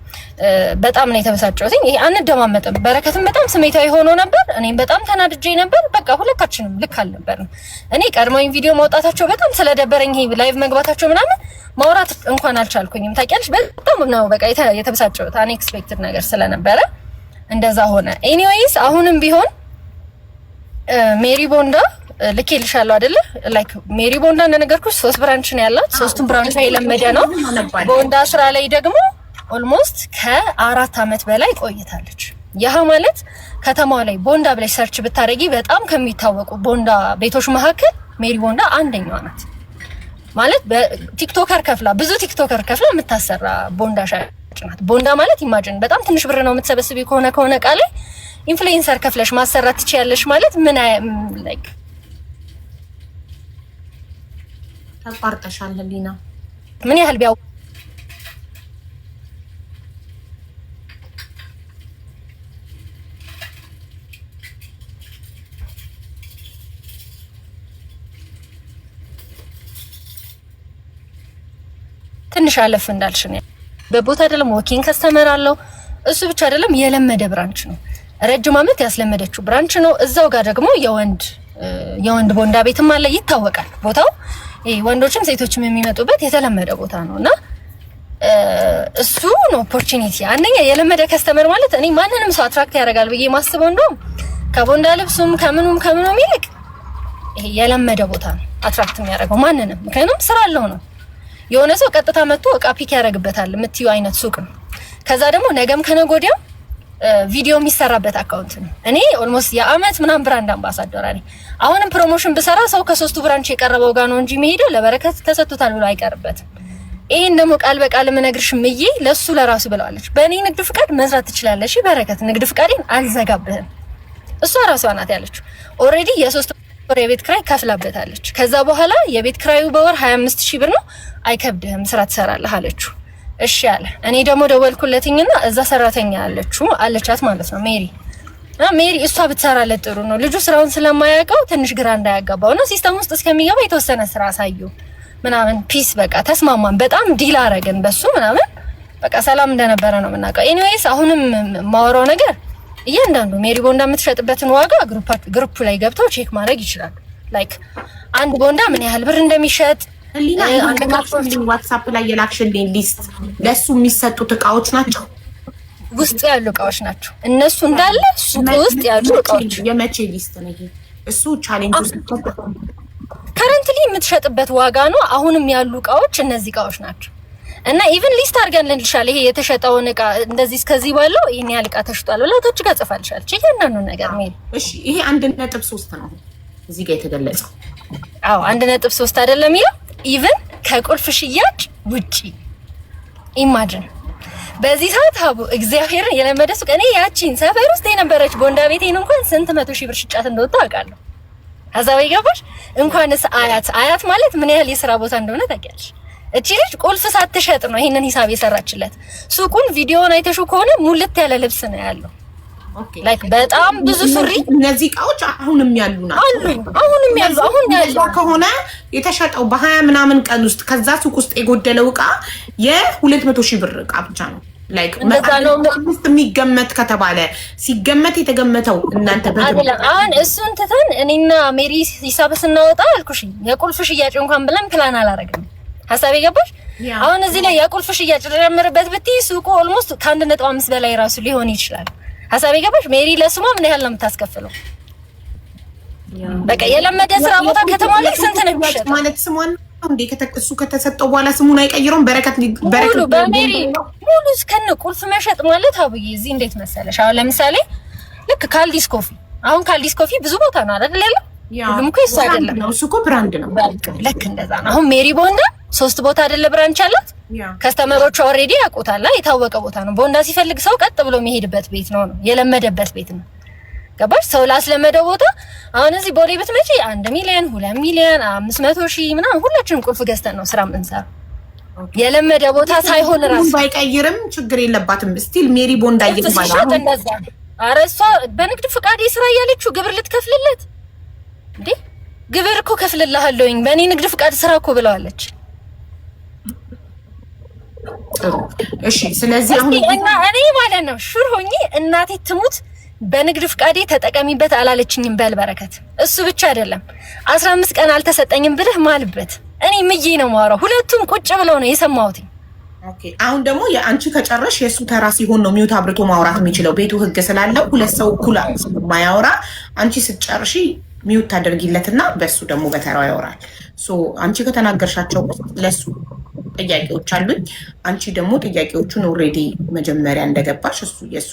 በጣም ነው የተበሳጨሁት። ይሄ አንደማመጥም። በረከትም በጣም ስሜታዊ ሆኖ ነበር፣ እኔም በጣም ተናድጄ ነበር። በቃ ሁለታችንም ልክ አልነበርንም። እኔ ቀድሞኝ ቪዲዮ ማውጣታቸው በጣም ስለደበረኝ ይሄ live መግባታቸው ምናምን ማውራት እንኳን አልቻልኩኝም። ታውቂያለሽ፣ በጣም ነው በቃ የተበሳጨሁት፣ unexpected ነገር ስለነበረ እንደዛ ሆነ። Anyways አሁንም ቢሆን ሜሪ ቦንዳ ልኬልሻለሁ አይደለ? Like ሜሪ ቦንዳ እንደነገርኩሽ ሶስት branch ነው ያላት። ሶስቱም branch የለመደ ነው። ቦንዳ ስራ ላይ ደግሞ almost ከ4 አመት በላይ ቆይታለች። ይህ ማለት ከተማዋ ላይ ቦንዳ ብለሽ search ብታደርጊ በጣም ከሚታወቁ ቦንዳ ቤቶች መካከል ሜሪ ቦንዳ አንደኛዋ ናት። ማለት በ TikToker ከፍላ፣ ብዙ TikToker ከፍላ የምታሰራ ቦንዳ ሻጭ ናት። ቦንዳ ማለት imagine በጣም ትንሽ ብር ነው የምትሰበስቢ ከሆነ እቃ ላይ influencer ከፍለሽ ማሰራት ትችያለሽ ማለት ምን like ተቋርጠሻል ህሊና። ምን ያህል ቢያው ትንሽ አለፍ እንዳልሽ ነው። በቦታ አይደለም፣ walk-in customer አለው። እሱ ብቻ አይደለም፣ የለመደ branch ነው። ረጅም ዓመት ያስለመደችው branch ነው። እዛው ጋር ደግሞ የወንድ ቦንዳ ቤትም አለ፣ ይታወቃል ቦታው። ይሄ ወንዶችም ሴቶችም የሚመጡበት የተለመደ ቦታ ነው እና እሱ ነው opportunity። አንደኛ የለመደ customer ማለት እኔ ማንንም ሰው attract ያደርጋል ብዬ ማስበው እንደውም ከቦንዳ ልብሱም ከምኑም ከምኑም ይልቅ ይሄ የለመደ ቦታ ነው attract የሚያደርገው ማንንም። ምክንያቱም ስራ አለው ነው፣ የሆነ ሰው ቀጥታ መጥቶ እቃ pick ያደርግበታል የምትዩ አይነት ሱቅ ነው። ከዛ ደግሞ ነገም ከነገ ወዲያም ቪዲዮ የሚሰራበት account ነው። እኔ almost የአመት ምናምን brand ambassador ነኝ። አሁንም promotion ብሰራ ሰው ከሶስቱ branch የቀረበው ጋር ነው እንጂ የሚሄደው ለበረከት ተሰጥቶታል ብሎ አይቀርበትም። ይሄን ደግሞ ቃል በቃል የምነግርሽ ምዬ ለሱ ለራሱ ብለዋለች። በእኔ ንግድ ፍቃድ መስራት ትችላለሽ በረከት፣ ንግድ ፍቃዴን አልዘጋብህም። እሷ ራሷ ናት ያለችው። Already የ3 ወር የቤት ክራይ ከፍላበታለች። ከዛ በኋላ የቤት ክራዩ በወር 25 ሺህ ብር ነው። አይከብድህም፣ ስራ ትሰራለህ አለችው። እሺ አለ። እኔ ደግሞ ደወልኩለትኝና እዛ ሰራተኛ አለችው አለቻት ማለት ነው ሜሪ እና ሜሪ እሷ ብትሰራለት ጥሩ ነው፣ ልጁ ስራውን ስለማያውቀው ትንሽ ግራ እንዳያጋባው ነው፣ system ውስጥ እስከሚገባ የተወሰነ ስራ አሳዩ ምናምን peace በቃ ተስማማን። በጣም deal አረግን በሱ ምናምን፣ በቃ ሰላም እንደነበረ ነው የምናውቀው። Anyways አሁንም የማወራው ነገር እያንዳንዱ ሜሪ ቦንዳ የምትሸጥበትን ዋጋ group ላይ ገብተው check ማድረግ ይችላሉ። Like አንድ ቦንዳ ምን ያህል ብር እንደሚሸጥ። ህሊና፣ WhatsApp ላይ የላክሽልኝ list ለእሱ የሚሰጡት እቃዎች ናቸው። ውስጡ ያሉ እቃዎች ናቸው እነሱ እንዳለ ሱቅ ውስጥ ያሉ እቃዎች። የመቼ list ነው ይሄ? እሱ challenge ውስጥ Currently የምትሸጥበት ዋጋ ነው። አሁንም ያሉ እቃዎች እነዚህ እቃዎች ናቸው። እና even list አድርገን ልንልሻል። ይሄ የተሸጠውን እቃ እንደዚህ እስከዚህ ባለው ይሄን ያህል እቃ ተሽጧል ብላ ታች ጋር ጽፋልሻለች። እያንዳንዱን ነገር ሜል እሺ፣ ይሄ 1.3 ነው እዚህ ጋር የተገለጸው። አዎ፣ 1.3 አይደለም የሚለው፣ even ከቁልፍ ሽያጭ ውጪ። Imagine በዚህ ሰዓት ሀቡ እግዚአብሔርን የለመደ ሱቅ፣ እኔ ያቺን ሰፈር ውስጥ የነበረች ቦንዳ ቤቴን እንኳን ስንት መቶ ሺህ ብር ሽጫት እንደወጣ አውቃለሁ። ሀሳብ ይገባሽ? እንኳንስ አያት፣ አያት ማለት ምን ያህል የስራ ቦታ እንደሆነ ታውቂያለሽ። እቺ ልጅ ቁልፍ ሳትሸጥ ነው ይሄንን ሂሳብ የሰራችለት። ሱቁን ቪዲዮውን አይተሽው ከሆነ ሙልት ያለ ልብስ ነው ያለው። Like በጣም ብዙ ሱሪ። እነዚህ እቃዎች አሁንም ያሉ ናቸው። አሉ፣ አሁንም ያሉ፣ አሁን ያሉ። ከሆነ የተሸጠው በ20 ምናምን ቀን ውስጥ ከዛ ሱቅ ውስጥ የጎደለው እቃ የ200,000 ብር እቃ ብቻ ነው። Like እንደዛ ነው። ውስጥ የሚገመት ከተባለ ሲገመት የተገመተው እናንተ አይደለም። አሁን እሱን ትተን እኔና ሜሪ ሂሳብ ስናወጣ አልኩሽ የቁልፍ ሽያጭ እንኳን ብለን ፕላን አላረግንም። ሀሳብ የገባሽ? አሁን እዚህ ላይ የቁልፍ ሽያጭ ልጨምርበት ብትይ ሱቁ almost ከ1.5 በላይ ራሱ ሊሆን ይችላል። ሀሳብ የገባሽ? ሜሪ ለስሟ ምን ያህል ነው የምታስከፍለው? በቃ የለመደ ስራ ቦታ ከተማ ላይ ስንት ነው የሚሸጠው? ማለት ስሟን ነው እንዴ? እሱ ከተሰጠው በኋላ ስሙን አይቀይረውም። በረከት በረከት ሙሉ በሜሪ ሙሉ እስከነ ቁልፍ መሸጥ ማለት አብዬ እዚህ እንዴት መሰለሽ? አሁን ለምሳሌ ልክ ካልዲስ ኮፊ፣ አሁን ካልዲስ ኮፊ ብዙ ቦታ ነው አይደል ያለው? ሁሉም እኮ የሱ አይደለም። ነው፣ እሱ እኮ brand ነው። ልክ እንደዛ ነው። አሁን ሜሪ ቦንዳ ሶስት ቦታ አይደለ branch አላት። Customer ኦቹ already ያውቁታል። የታወቀ ቦታ ነው። ቦንዳ ሲፈልግ ሰው ቀጥ ብሎ የሚሄድበት ቤት ነው፣ የለመደበት ቤት ነው። ገባሽ? ሰው ላስለመደው ቦታ አሁን እዚህ ቦሌ ብትመጪ 1 ሚሊዮን፣ 2 ሚሊዮን፣ 500,000 ምናምን ሁላችንም ቁልፍ ገዝተን ነው ስራ የምንሰራው። የለመደ ቦታ ሳይሆን ራሱ ባይቀይርም ችግር የለባትም። Still ሜሪ ቦንዳ እየተባለ እንደዛ። ኧረ እሷ በንግድ ፍቃድ ስራ እያለችው ግብር ልትከፍልለት እንዴ? ግብር እኮ ከፍልልሃለሁኝ በእኔ ንግድ ፍቃድ ስራ እኮ ብለዋለች። ጥሩ እሺ። ስለዚህ አሁን እኔ ማለት ነው sure ሆኜ እናቴ ትሙት በንግድ ፍቃዴ ተጠቀሚበት አላለችኝም። በል በረከት፣ እሱ ብቻ አይደለም 15 ቀን አልተሰጠኝም ብለህ ማልበት። እኔ ምዬ ነው የማወራው። ሁለቱም ቁጭ ብለው ነው የሰማሁት። Okay፣ አሁን ደግሞ የአንቺ ከጨረሽ የእሱ ተራ ሲሆን ነው mute አብርቶ ማውራት የሚችለው። ቤቱ ህግ ስላለው ሁለት ሰው እኩል ስለማያወራ አንቺ ስትጨርሺ mute ታደርጊለትና በእሱ ደግሞ በተራው ያወራል። So አንቺ ከተናገርሻቸው ለሱ ጥያቄዎች አሉኝ። አንቺ ደግሞ ጥያቄዎቹን already መጀመሪያ እንደገባሽ እሱ የእሱ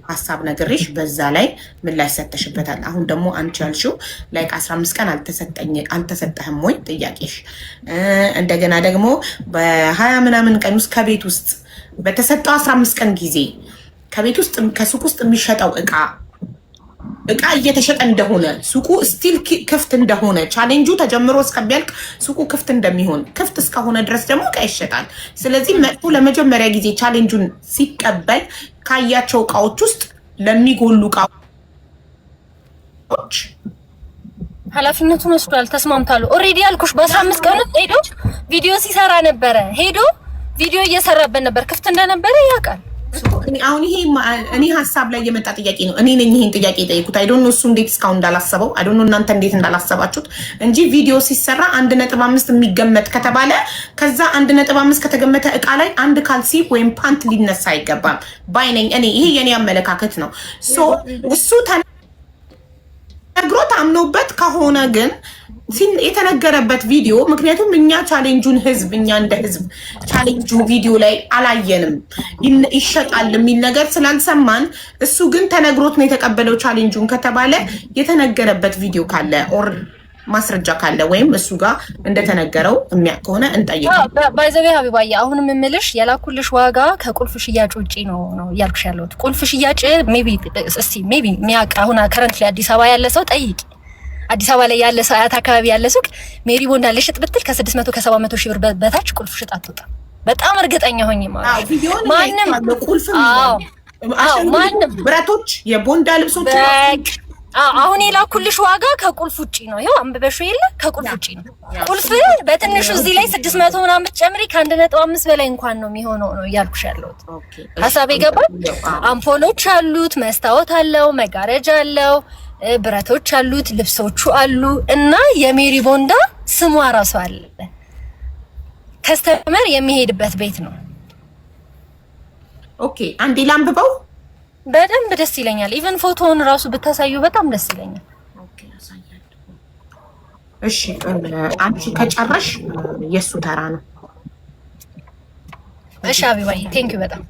ሀሳብ ነግሬሽ በዛ ላይ ምላሽ ሰተሽበታል። አሁን ደግሞ አንቺ ያልሽው like 15 ቀን አልተሰጠህም ወይ ጥያቄሽ። እንደገና ደግሞ በ20 ምናምን ቀን ውስጥ ከቤት ውስጥ በተሰጠው 15 ቀን ጊዜ ከቤት ውስጥ ከሱቅ ውስጥ የሚሸጠው እቃ እየተሸጠ እንደሆነ፣ ሱቁ still ክፍት እንደሆነ፣ ቻሌንጁ ተጀምሮ እስከሚያልቅ ሱቁ ክፍት እንደሚሆን፣ ክፍት እስከሆነ ድረስ ደግሞ እቃ ይሸጣል። ስለዚህ መጥቶ ለመጀመሪያ ጊዜ challenge ኡን ሲቀበል ካያቸው እቃዎች ውስጥ ለሚጎሉ እቃዎች ኃላፊነቱን ወስዷል። ተስማምቷል። Already ያልኩሽ በ15 ቀን ሄዶ ቪዲዮ ሲሰራ ነበረ። ሄዶ ቪዲዮ እየሰራበት ነበር። ክፍት እንደነበረ ያውቃል። አሁን ይሄ እኔ ሀሳብ ላይ የመጣ ጥያቄ ነው። እኔ ነኝ ይሄን ጥያቄ የጠየኩት። I don't know እሱ እንዴት እስካሁን እንዳላሰበው፣ I don't know እናንተ እንዴት እንዳላሰባችሁት እንጂ ቪዲዮ ሲሰራ 1.5 የሚገመት ከተባለ ከዛ 1.5 ከተገመተ እቃ ላይ አንድ ካልሲ ወይም ፓንት ሊነሳ አይገባም ባይ ነኝ እኔ። ይሄ የኔ አመለካከት ነው። So እሱ ተነግሮት አምኖበት ከሆነ ግን የተነገረበት ቪዲዮ፣ ምክንያቱም እኛ challenge ኡን ህዝብ እኛ እንደ ህዝብ challenge ኡ ቪዲዮ ላይ አላየንም፣ ይሸጣል የሚል ነገር ስላልሰማን፣ እሱ ግን ተነግሮት ነው የተቀበለው challenge ኡን ከተባለ የተነገረበት ቪዲዮ ካለ or ማስረጃ ካለ ወይም እሱ ጋር እንደተነገረው የሚያውቅ ከሆነ እንጠይቅ። By the way ሀቢባዬ፣ አሁንም የምልሽ የላኩልሽ ዋጋ ከቁልፍ ሽያጭ ውጪ ነው ነው እያልኩሽ ያለሁት። ቁልፍ ሽያጭ maybe እስቲ maybe የሚያውቅ አሁን currently አዲስ አበባ ያለ ሰው ጠይቂ። አዲስ አበባ ላይ ያለ ሰው፣ አያት አካባቢ ያለ ሱቅ ሜሪ ቦንዳ ልሽጥ ብትል ከ600 ከ700 ሺህ ብር በታች ቁልፍ ሽጥ አትወጣም። በጣም እርግጠኛ ሆኜ ማለት ማንም ማንም ብረቶች የቦንዳ ልብሶች አሁን የላኩልሽ ዋጋ ከቁልፍ ውጪ ነው። ይኸው አንብበሽው የለ፣ ከቁልፍ ውጪ ነው። ቁልፍ በትንሹ እዚህ ላይ 600 ምናምን ብትጨምሪ ከ1.5 በላይ እንኳን ነው የሚሆነው ነው እያልኩሽ ያለሁት። ሀሳቤ ገባል። አምፖሎች አሉት፣ መስታወት አለው፣ መጋረጃ አለው፣ ብረቶች አሉት፣ ልብሶቹ አሉ እና የሜሪ ቦንዳ ስሟ ራሱ አለ። Customer የሚሄድበት ቤት ነው። Okay፣ አንዴ ላንብበው። በደንብ ደስ ይለኛል። Even ፎቶውን ራሱ ብታሳዩ በጣም ደስ ይለኛል። እሺ፣ አንቺ ከጨረሽ የእሱ ተራ ነው። እሺ አቢባዬ፣ thank you በጣም።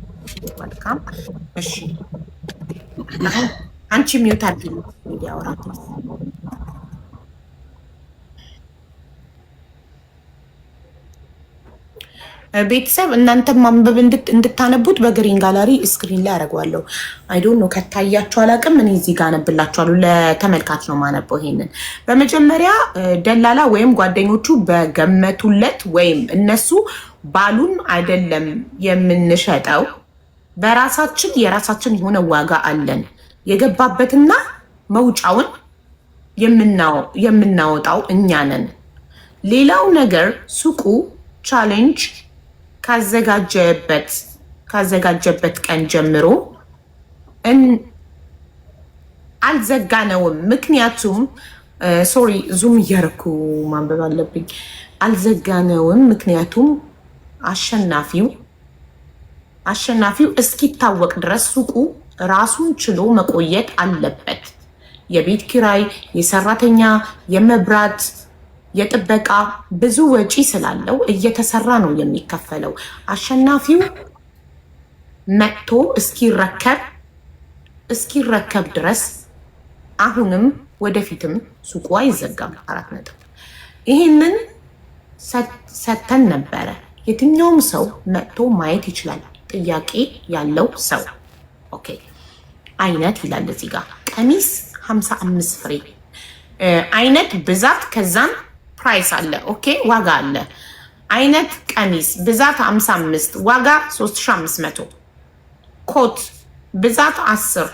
መልካም። እሺ፣ አንቺ mute አድርጊ እንዲያወራ። ቤተሰብ እናንተም ማንበብ እንድታነቡት በ green gallery screen ላይ አደርገዋለሁ። I don't know ከታያችሁ አላውቅም። እኔ እዚህ ጋር አነብላችኋለሁ። ለተመልካች ነው ማነበው። ይሄንን በመጀመሪያ ደላላ ወይም ጓደኞቹ በገመቱለት ወይም እነሱ ባሉን አይደለም የምንሸጠው። በራሳችን የራሳችን የሆነ ዋጋ አለን። የገባበትና መውጫውን የምናወጣው እኛ ነን። ሌላው ነገር ሱቁ challenge ካዘጋጀበት ቀን ጀምሮ አልዘጋነውም። ምክንያቱም፣ sorry፣ zoom እያደረኩ ማንበብ አለብኝ። አልዘጋነውም ምክንያቱም አሸናፊው እስኪታወቅ ድረስ ሱቁ ራሱን ችሎ መቆየት አለበት። የቤት ኪራይ፣ የሰራተኛ፣ የመብራት፣ የጥበቃ ብዙ ወጪ ስላለው እየተሰራ ነው የሚከፈለው። አሸናፊው መጥቶ እስኪረከብ ድረስ አሁንም ወደፊትም ሱቁ አይዘጋም። አራት ነጥብ። ይህንን ሰተን ነበረ። የትኛውም ሰው መጥቶ ማየት ይችላል። ጥያቄ ያለው ሰው okay አይነት ይላል እዚህ ጋር። ቀሚስ 55 ፍሬ፣ አይነት ብዛት፣ ከዛም price አለ። Okay፣ ዋጋ አለ። አይነት ቀሚስ ብዛት 55፣ ዋጋ 3500። ኮት ብዛት 10፣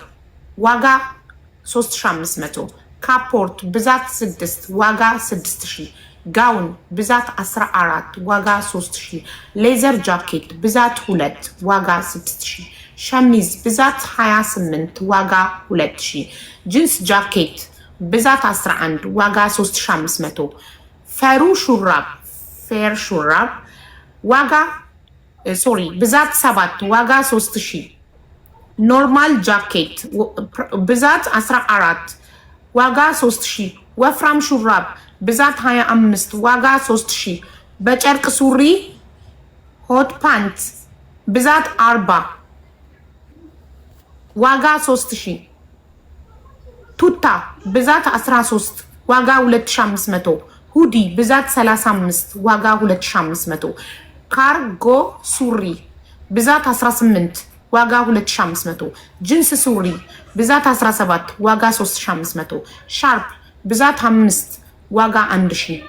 ዋጋ 3500። ካፖርት ብዛት 6፣ ዋጋ 6000። ጋውን ብዛት 14፣ ዋጋ 3000። Leather jacket ብዛት 2፣ ዋጋ 6000። ሸሚዝ ብዛት 28፣ ዋጋ 2000። Jeans jacket ብዛት 11፣ ዋጋ 3500። ፈሩ ሹራብ፣ ፌር ሹራብ ዋጋ፣ sorry፣ ብዛት 7፣ ዋጋ 3000። Normal jacket ብዛት 14፣ ዋጋ 3000። ወፍራም ሹራብ ብዛት 25፣ ዋጋ 3000። በጨርቅ ሱሪ hot pant ብዛት 40፣ ዋጋ 3000። ቱታ ብዛት 13፣ ዋጋ 2500። Hoodie ብዛት 35፣ ዋጋ 2500። ካርጎ ሱሪ ብዛት 18፣ ዋጋ 2500። ጅንስ ሱሪ ብዛት 17፣ ዋጋ 3500። ሻርፕ ብዛት 5፣ ዋጋ 1000።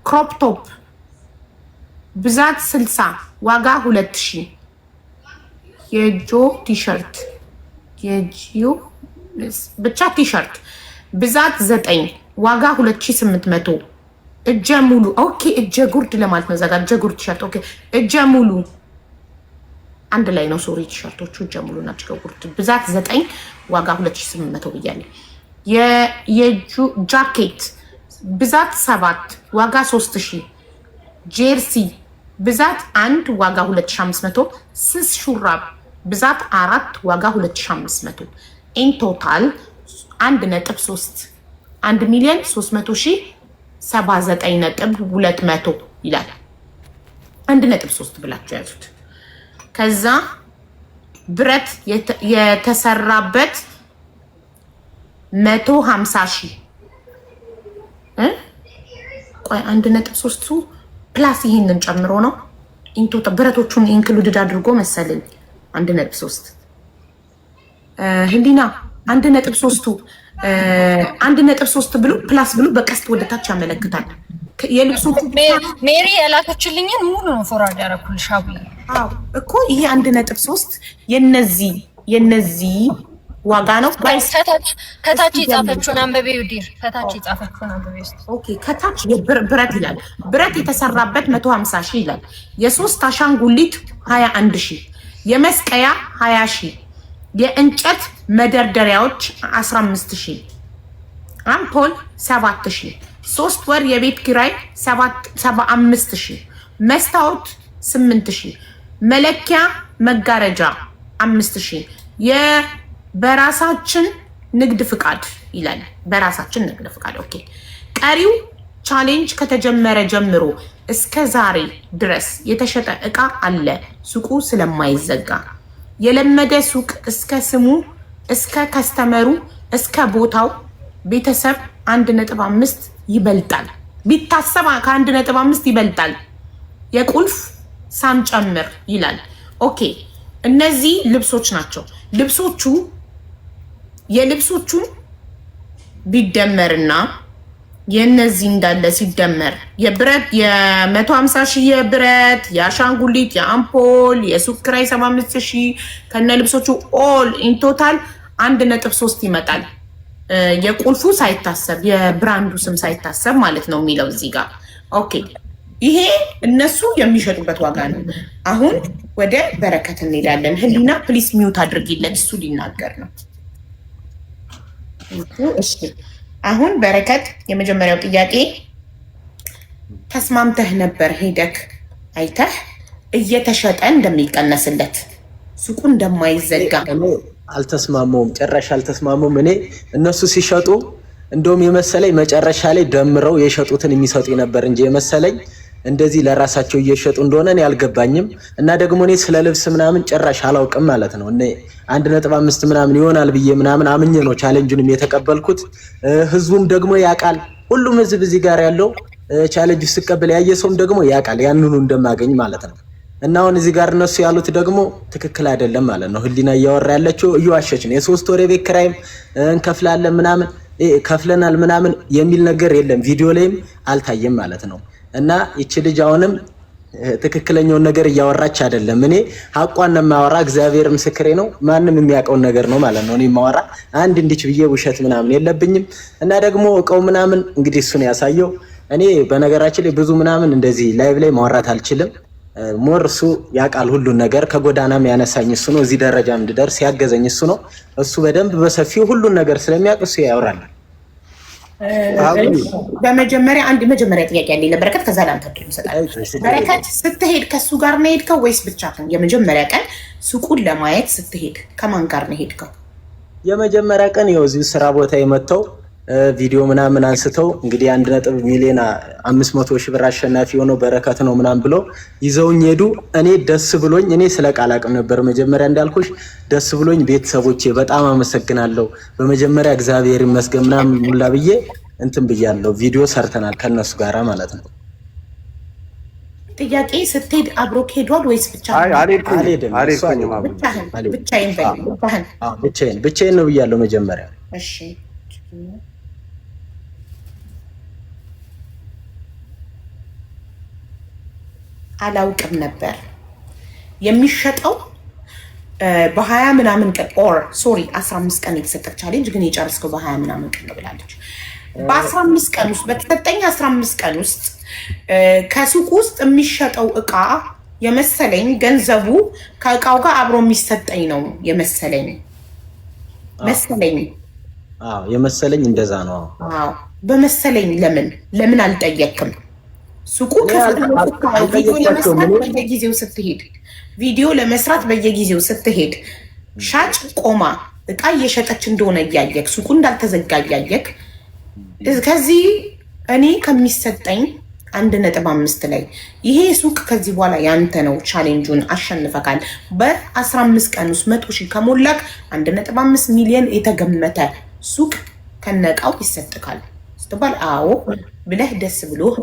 Crop top ብዛት 60፣ ዋጋ 2000። የጆ ቲሸርት፣ የጂዮ ብቻ ቲሸርት ብዛት 9፣ ዋጋ 2800። እጀ ሙሉ፣ okay፣ እጀ ጉርድ ለማለት ነው። እዛ ጋር እጀ ጉርድ ቲሸርት፣ okay፣ እጀ ሙሉ አንድ ላይ ነው። Sorry፣ ቲሸርቶቹ እጀ ሙሉ ናቸው። ጉርድ ብዛት 9፣ ዋጋ 2800 ብያለሁ። የጁ ጃኬት ብዛት 7፣ ዋጋ 3000። Jersey ብዛት 1፣ ዋጋ 2500። ስስ ሹራብ ብዛት 4፣ ዋጋ 2500። In total 1.3፣ 1 ሚሊዮን 300 ሺህ 79.200 ይላል። 1.3 ብላችሁ ያዙት። ከዛ ብረት የተሰራበት 150 ሺህ። ቆይ፣ 1.3ቱ plus ይህንን ጨምሮ ነው፣ in total ብረቶቹን included አድርጎ መሰለኝ 1.3። ህሊና፣ 1.3ቱ 1.3 ብሎ plus ብሎ በቀስት ወደ ታች ያመለክታል። የልብሱ ሜሪ የላከችልኝን ሙሉ ነው forward ያደረኩልሽ አቡዬ። አዎ እኮ፣ ይሄ 1.3 የነዚህ ዋጋ ነው። ከታች የጻፈችውን አንብቤው dear፣ ከታች የጻፈችውን አንብቤው እስኪ። Okay፣ ከታች ብረት ይላል። ብረት የተሰራበት 150 ሺህ ይላል። የሶስት አሻንጉሊት 21 ሺህ፣ የመስቀያ 20 ሺህ፣ የእንጨት መደርደሪያዎች 15 ሺህ፣ አምፖል 7 ሺህ፣ 3 ወር የቤት ኪራይ 75 ሺህ፣ መስታወት 8 ሺህ፣ መለኪያ መጋረጃ 5 ሺህ፣ በራሳችን ንግድ ፍቃድ ይላል። በራሳችን ንግድ ፍቃድ፣ okay። ቀሪው challenge ከተጀመረ ጀምሮ እስከ ዛሬ ድረስ የተሸጠ እቃ አለ። ሱቁ ስለማይዘጋ የለመደ ሱቅ እስከ ስሙ፣ እስከ customer ኡ፣ እስከ ቦታው ቤተሰብ 1.5 ይበልጣል። ቢታሰብ ከ1.5 ይበልጣል። የቁልፍ ሳንጨምር ይላል። Okay፣ እነዚህ ልብሶች ናቸው። ልብሶቹ የልብሶቹን ቢደመርና የእነዚህ እንዳለ ሲደመር የብረት የ150 ሺህ፣ የብረት፣ የአሻንጉሊት፣ የአምፖል፣ የሱቅ ኪራይ 75 ሺህ ከነ ልብሶቹ all in total 1.3 ይመጣል። የቁልፉ ሳይታሰብ፣ የ brand ኡ ስም ሳይታሰብ ማለት ነው የሚለው እዚህ ጋር። Okay፣ ይሄ እነሱ የሚሸጡበት ዋጋ ነው። አሁን ወደ በረከት እንሄዳለን። ህሊና፣ please mute አድርጊለት፣ እሱ ሊናገር ነው። እሺ፣ አሁን በረከት፣ የመጀመሪያው ጥያቄ ተስማምተህ ነበር ሄደክ አይተህ እየተሸጠ እንደሚቀነስለት፣ ሱቁ እንደማይዘጋ? አልተስማማውም፣ ጭራሽ አልተስማማውም። እኔ እነሱ ሲሸጡ እንደውም የመሰለኝ መጨረሻ ላይ ደምረው የሸጡትን የሚሰጡ ነበር እንጂ የመሰለኝ እንደዚህ ለራሳቸው እየሸጡ እንደሆነ እኔ አልገባኝም። እና ደግሞ እኔ ስለ ልብስ ምናምን ጭራሽ አላውቅም ማለት ነው። እኔ 1.5 ምናምን ይሆናል ብዬ ምናምን አምኜ ነው challenge ኡንም የተቀበልኩት። ህዝቡም ደግሞ ያውቃል። ሁሉም ህዝብ እዚህ ጋር ያለው challenge ስቀበል ያየ ሰውም ደግሞ ያውቃል ያንኑ እንደማገኝ ማለት ነው። እና አሁን እዚህ ጋር እነሱ ያሉት ደግሞ ትክክል አይደለም ማለት ነው። ህሊና እያወራ ያለችው እየዋሸች ነው። የ3 ወር የቤት ኪራይም እንከፍላለን ምናምን ከፍለናል ምናምን የሚል ነገር የለም። ቪዲዮ ላይም አልታየም ማለት ነው። እና ይቺ ልጅ አሁንም ትክክለኛውን ነገር እያወራች አይደለም። እኔ ሀቋን ነው የማወራ፣ እግዚአብሔር ምስክሬ ነው። ማንም የሚያውቀውን ነገር ነው ማለት ነው። እኔ የማወራ አንድ እንዲች ብዬ ውሸት ምናምን የለብኝም። እና ደግሞ እቃው ምናምን እንግዲህ እሱን ያሳየው። እኔ በነገራችን ላይ ብዙ ምናምን እንደዚህ live ላይ ማውራት አልችልም። More እሱ ያውቃል ሁሉን ነገር። ከጎዳናም ያነሳኝ እሱ ነው። እዚህ ደረጃም እንድደርስ ያገዘኝ እሱ ነው። እሱ በደንብ በሰፊው ሁሉን ነገር ስለሚያውቅ እሱ ያወራል። በመጀመሪያ አንድ መጀመሪያ ጥያቄ ያለኝ ለበረከት፣ ከዛ ለአንተ እድል እሰጣለሁ። በረከት፣ ስትሄድ ከእሱ ጋር ነው የሄድከው ወይስ ብቻህን? የመጀመሪያ ቀን ሱቁን ለማየት ስትሄድ ከማን ጋር ነው የሄድከው? የመጀመሪያ ቀን ይኸው እዚሁ ስራ ቦታ የመጥተው ቪዲዮ ምናምን አንስተው እንግዲህ 1.5 ሚሊዮን ብር አሸናፊ የሆነው በረከት ነው ምናምን ብለው ይዘውኝ ሄዱ። እኔ ደስ ብሎኝ፣ እኔ ስለ ቃል አቅም ነበር መጀመሪያ እንዳልኩሽ፣ ደስ ብሎኝ ቤተሰቦቼ በጣም አመሰግናለሁ፣ በመጀመሪያ እግዚአብሔር ይመስገን ምናምን ሙላ ብዬ እንትን ብያለሁ። ቪዲዮ ሰርተናል ከነሱ ጋራ ማለት ነው። ጥያቄ፣ ስትሄድ አብሮክ ሄዷል ወይስ ብቻ? አልሄድም። ብቻዬን በል፣ ብቻህን። ብቻዬን፣ ብቻዬን ነው ብያለሁ መጀመሪያ። እሺ፣ አላውቅም ነበር የሚሸጠው በ20 ምናምን ቀን or sorry 15 ቀን የተሰጠ challenge ግን የጨረስከው በ20 ምናምን ቀን ነው ብላለች። በ15 ቀን ውስጥ፣ በተሰጠኝ 15 ቀን ውስጥ ከሱቅ ውስጥ የሚሸጠው እቃ የመሰለኝ ገንዘቡ ከእቃው ጋር አብሮ የሚሰጠኝ ነው የመሰለኝ መሰለኝ። አዎ፣ የመሰለኝ እንደዛ ነው። አዎ፣ በመሰለኝ ለምን አልጠየክም? ሱቁ ክፍት ነው። ቪዲዮ ለመስራት በየጊዜው ስትሄድ፣ ቪዲዮ ለመስራት በየጊዜው ስትሄድ ሻጭ ቆማ እቃ እየሸጠች እንደሆነ እያየክ፣ ሱቁ እንዳልተዘጋ እያየክ፣ ከዚህ እኔ ከሚሰጠኝ 1.5 ላይ ይሄ ሱቅ ከዚህ በኋላ ያንተ ነው፣ challenge ኡን አሸንፈካል። በ15 ቀን ውስጥ 100,000 ከሞላክ 1.5 ሚሊዮን የተገመተ ሱቅ ከነቃው ይሰጥካል ስትባል አዎ ብለህ ደስ ብሎህ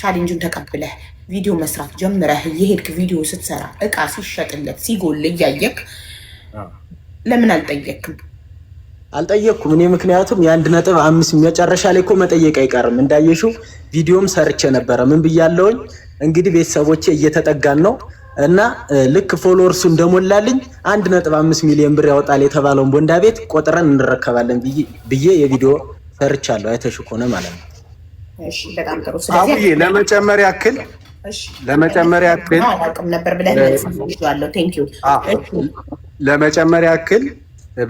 challenge ኡን ተቀብለህ ቪዲዮ መስራት ጀምረህ እየሄድክ ቪዲዮ ስትሰራ እቃ ሲሸጥለት ሲጎል እያየክ ለምን አልጠየክም? አልጠየቅኩም እኔ፣ ምክንያቱም የ1.5 መጨረሻ ላይ እኮ መጠየቅ አይቀርም። እንዳየሽው ቪዲዮም ሰርቼ ነበረ። ምን ብያለሁኝ? እንግዲህ ቤተሰቦቼ እየተጠጋን ነው እና ልክ followers ኡ እንደሞላልኝ 1.5 ሚሊዮን ብር ያወጣል የተባለውን ቦንዳ ቤት ቆጥረን እንረከባለን ብዬ የቪዲዮ ሰርቻለሁ። አይተሽው ከሆነ ማለት ነው። እሺ፣ በጣም ጥሩ። ስለዚህ አቡዬ፣ ለመጨመር ያክል አላውቅም ነበር ብለህ መልሰህ። Thank you። ለመጨመር ያክል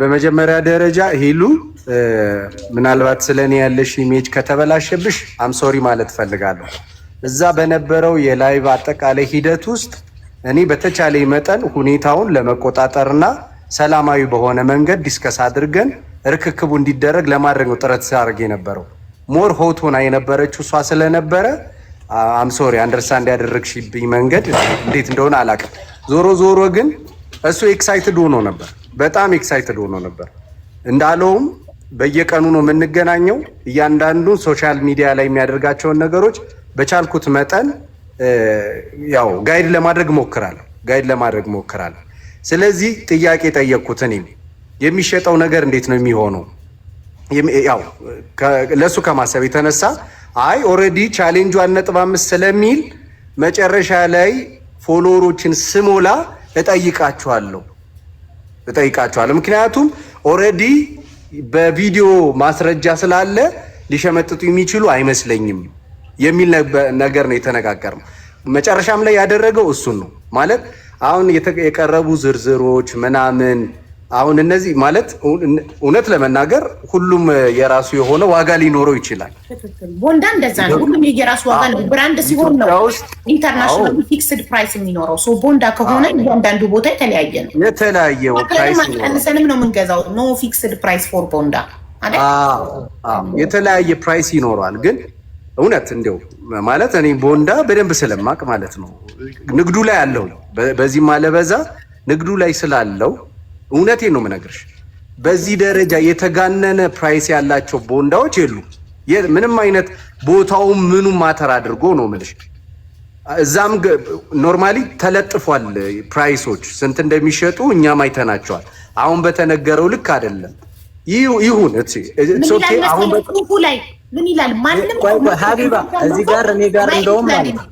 በመጀመሪያ ደረጃ ሂሉ፣ ምናልባት ስለ እኔ ያለሽ image ከተበላሸብሽ I'm sorry ማለት ፈልጋለሁ። እዛ በነበረው የ live አጠቃላይ ሂደት ውስጥ እኔ በተቻለ መጠን ሁኔታውን ለመቆጣጠርና ሰላማዊ በሆነ መንገድ discuss አድርገን ርክክቡ እንዲደረግ ለማድረግ ነው ጥረት ሳደርግ የነበረው። More hot ሆና የነበረችው እሷ ስለነበረ I'm sorry፣ understand ያደረግሽብኝ መንገድ እንዴት እንደሆነ አላውቅም። ዞሮ ዞሮ ግን እሱ excited ሆኖ ነበር፣ በጣም excited ሆኖ ነበር። እንዳለውም በየቀኑ ነው የምንገናኘው። እያንዳንዱን social media ላይ የሚያደርጋቸውን ነገሮች በቻልኩት መጠን ያው guide ለማድረግ ሞክራለሁ። ስለዚህ ጥያቄ ጠየቅኩት። እኔም የሚሸጠው ነገር እንዴት ነው የሚሆነው? ያው ለእሱ ከማሰብ የተነሳ አይ already challenge ኡ 1.5 ስለሚል መጨረሻ ላይ follower ኦችን ስሞላ እጠይቃችኋለሁ። ምክንያቱም already በቪዲዮ ማስረጃ ስላለ ሊሸመጥጡ የሚችሉ አይመስለኝም የሚል ነገር ነው የተነጋገርነው። መጨረሻም ላይ ያደረገው እሱን ነው። ማለት አሁን የቀረቡ ዝርዝሮች ምናምን አሁን እነዚህ ማለት እውነት ለመናገር ሁሉም የራሱ የሆነ ዋጋ ሊኖረው ይችላል። ቦንዳ እንደዛ ነው። ሁሉም የየራሱ ዋጋ ነው። Brand ሲሆን ነው international fixed price የሚኖረው። So ቦንዳ ከሆነ እያንዳንዱ ቦታ የተለያየ ነው። የተለያየ price ቀንሰንም ነው የምንገዛው። No fixed price for ቦንዳ። የተለያየ price ይኖረዋል። ግን እውነት እንዲያው ማለት እኔ ቦንዳ በደንብ ስለማቅ ማለት ነው፣ ንግዱ ላይ አለው፣ በዚህም አለበዛ ንግዱ ላይ ስላለው እውነቴን ነው የምነግርሽ። በዚህ ደረጃ የተጋነነ price ያላቸው ቦንዳዎች የሉም። ምንም አይነት ቦታውም ምኑም matter አድርጎ ነው የምልሽ። እዛም normally ተለጥፏል። Price ኦች ስንት እንደሚሸጡ እኛም አይተናቸዋል። አሁን በተነገረው ልክ አይደለም። ይሁን። ምን ይላል መሰለህ ጽሁፉ ላይ ምን ይላል? ማንም ቆይ ቆይ ሀቢባ፣ እዚህ ጋር እኔ ጋር እንደውም ማለት ነው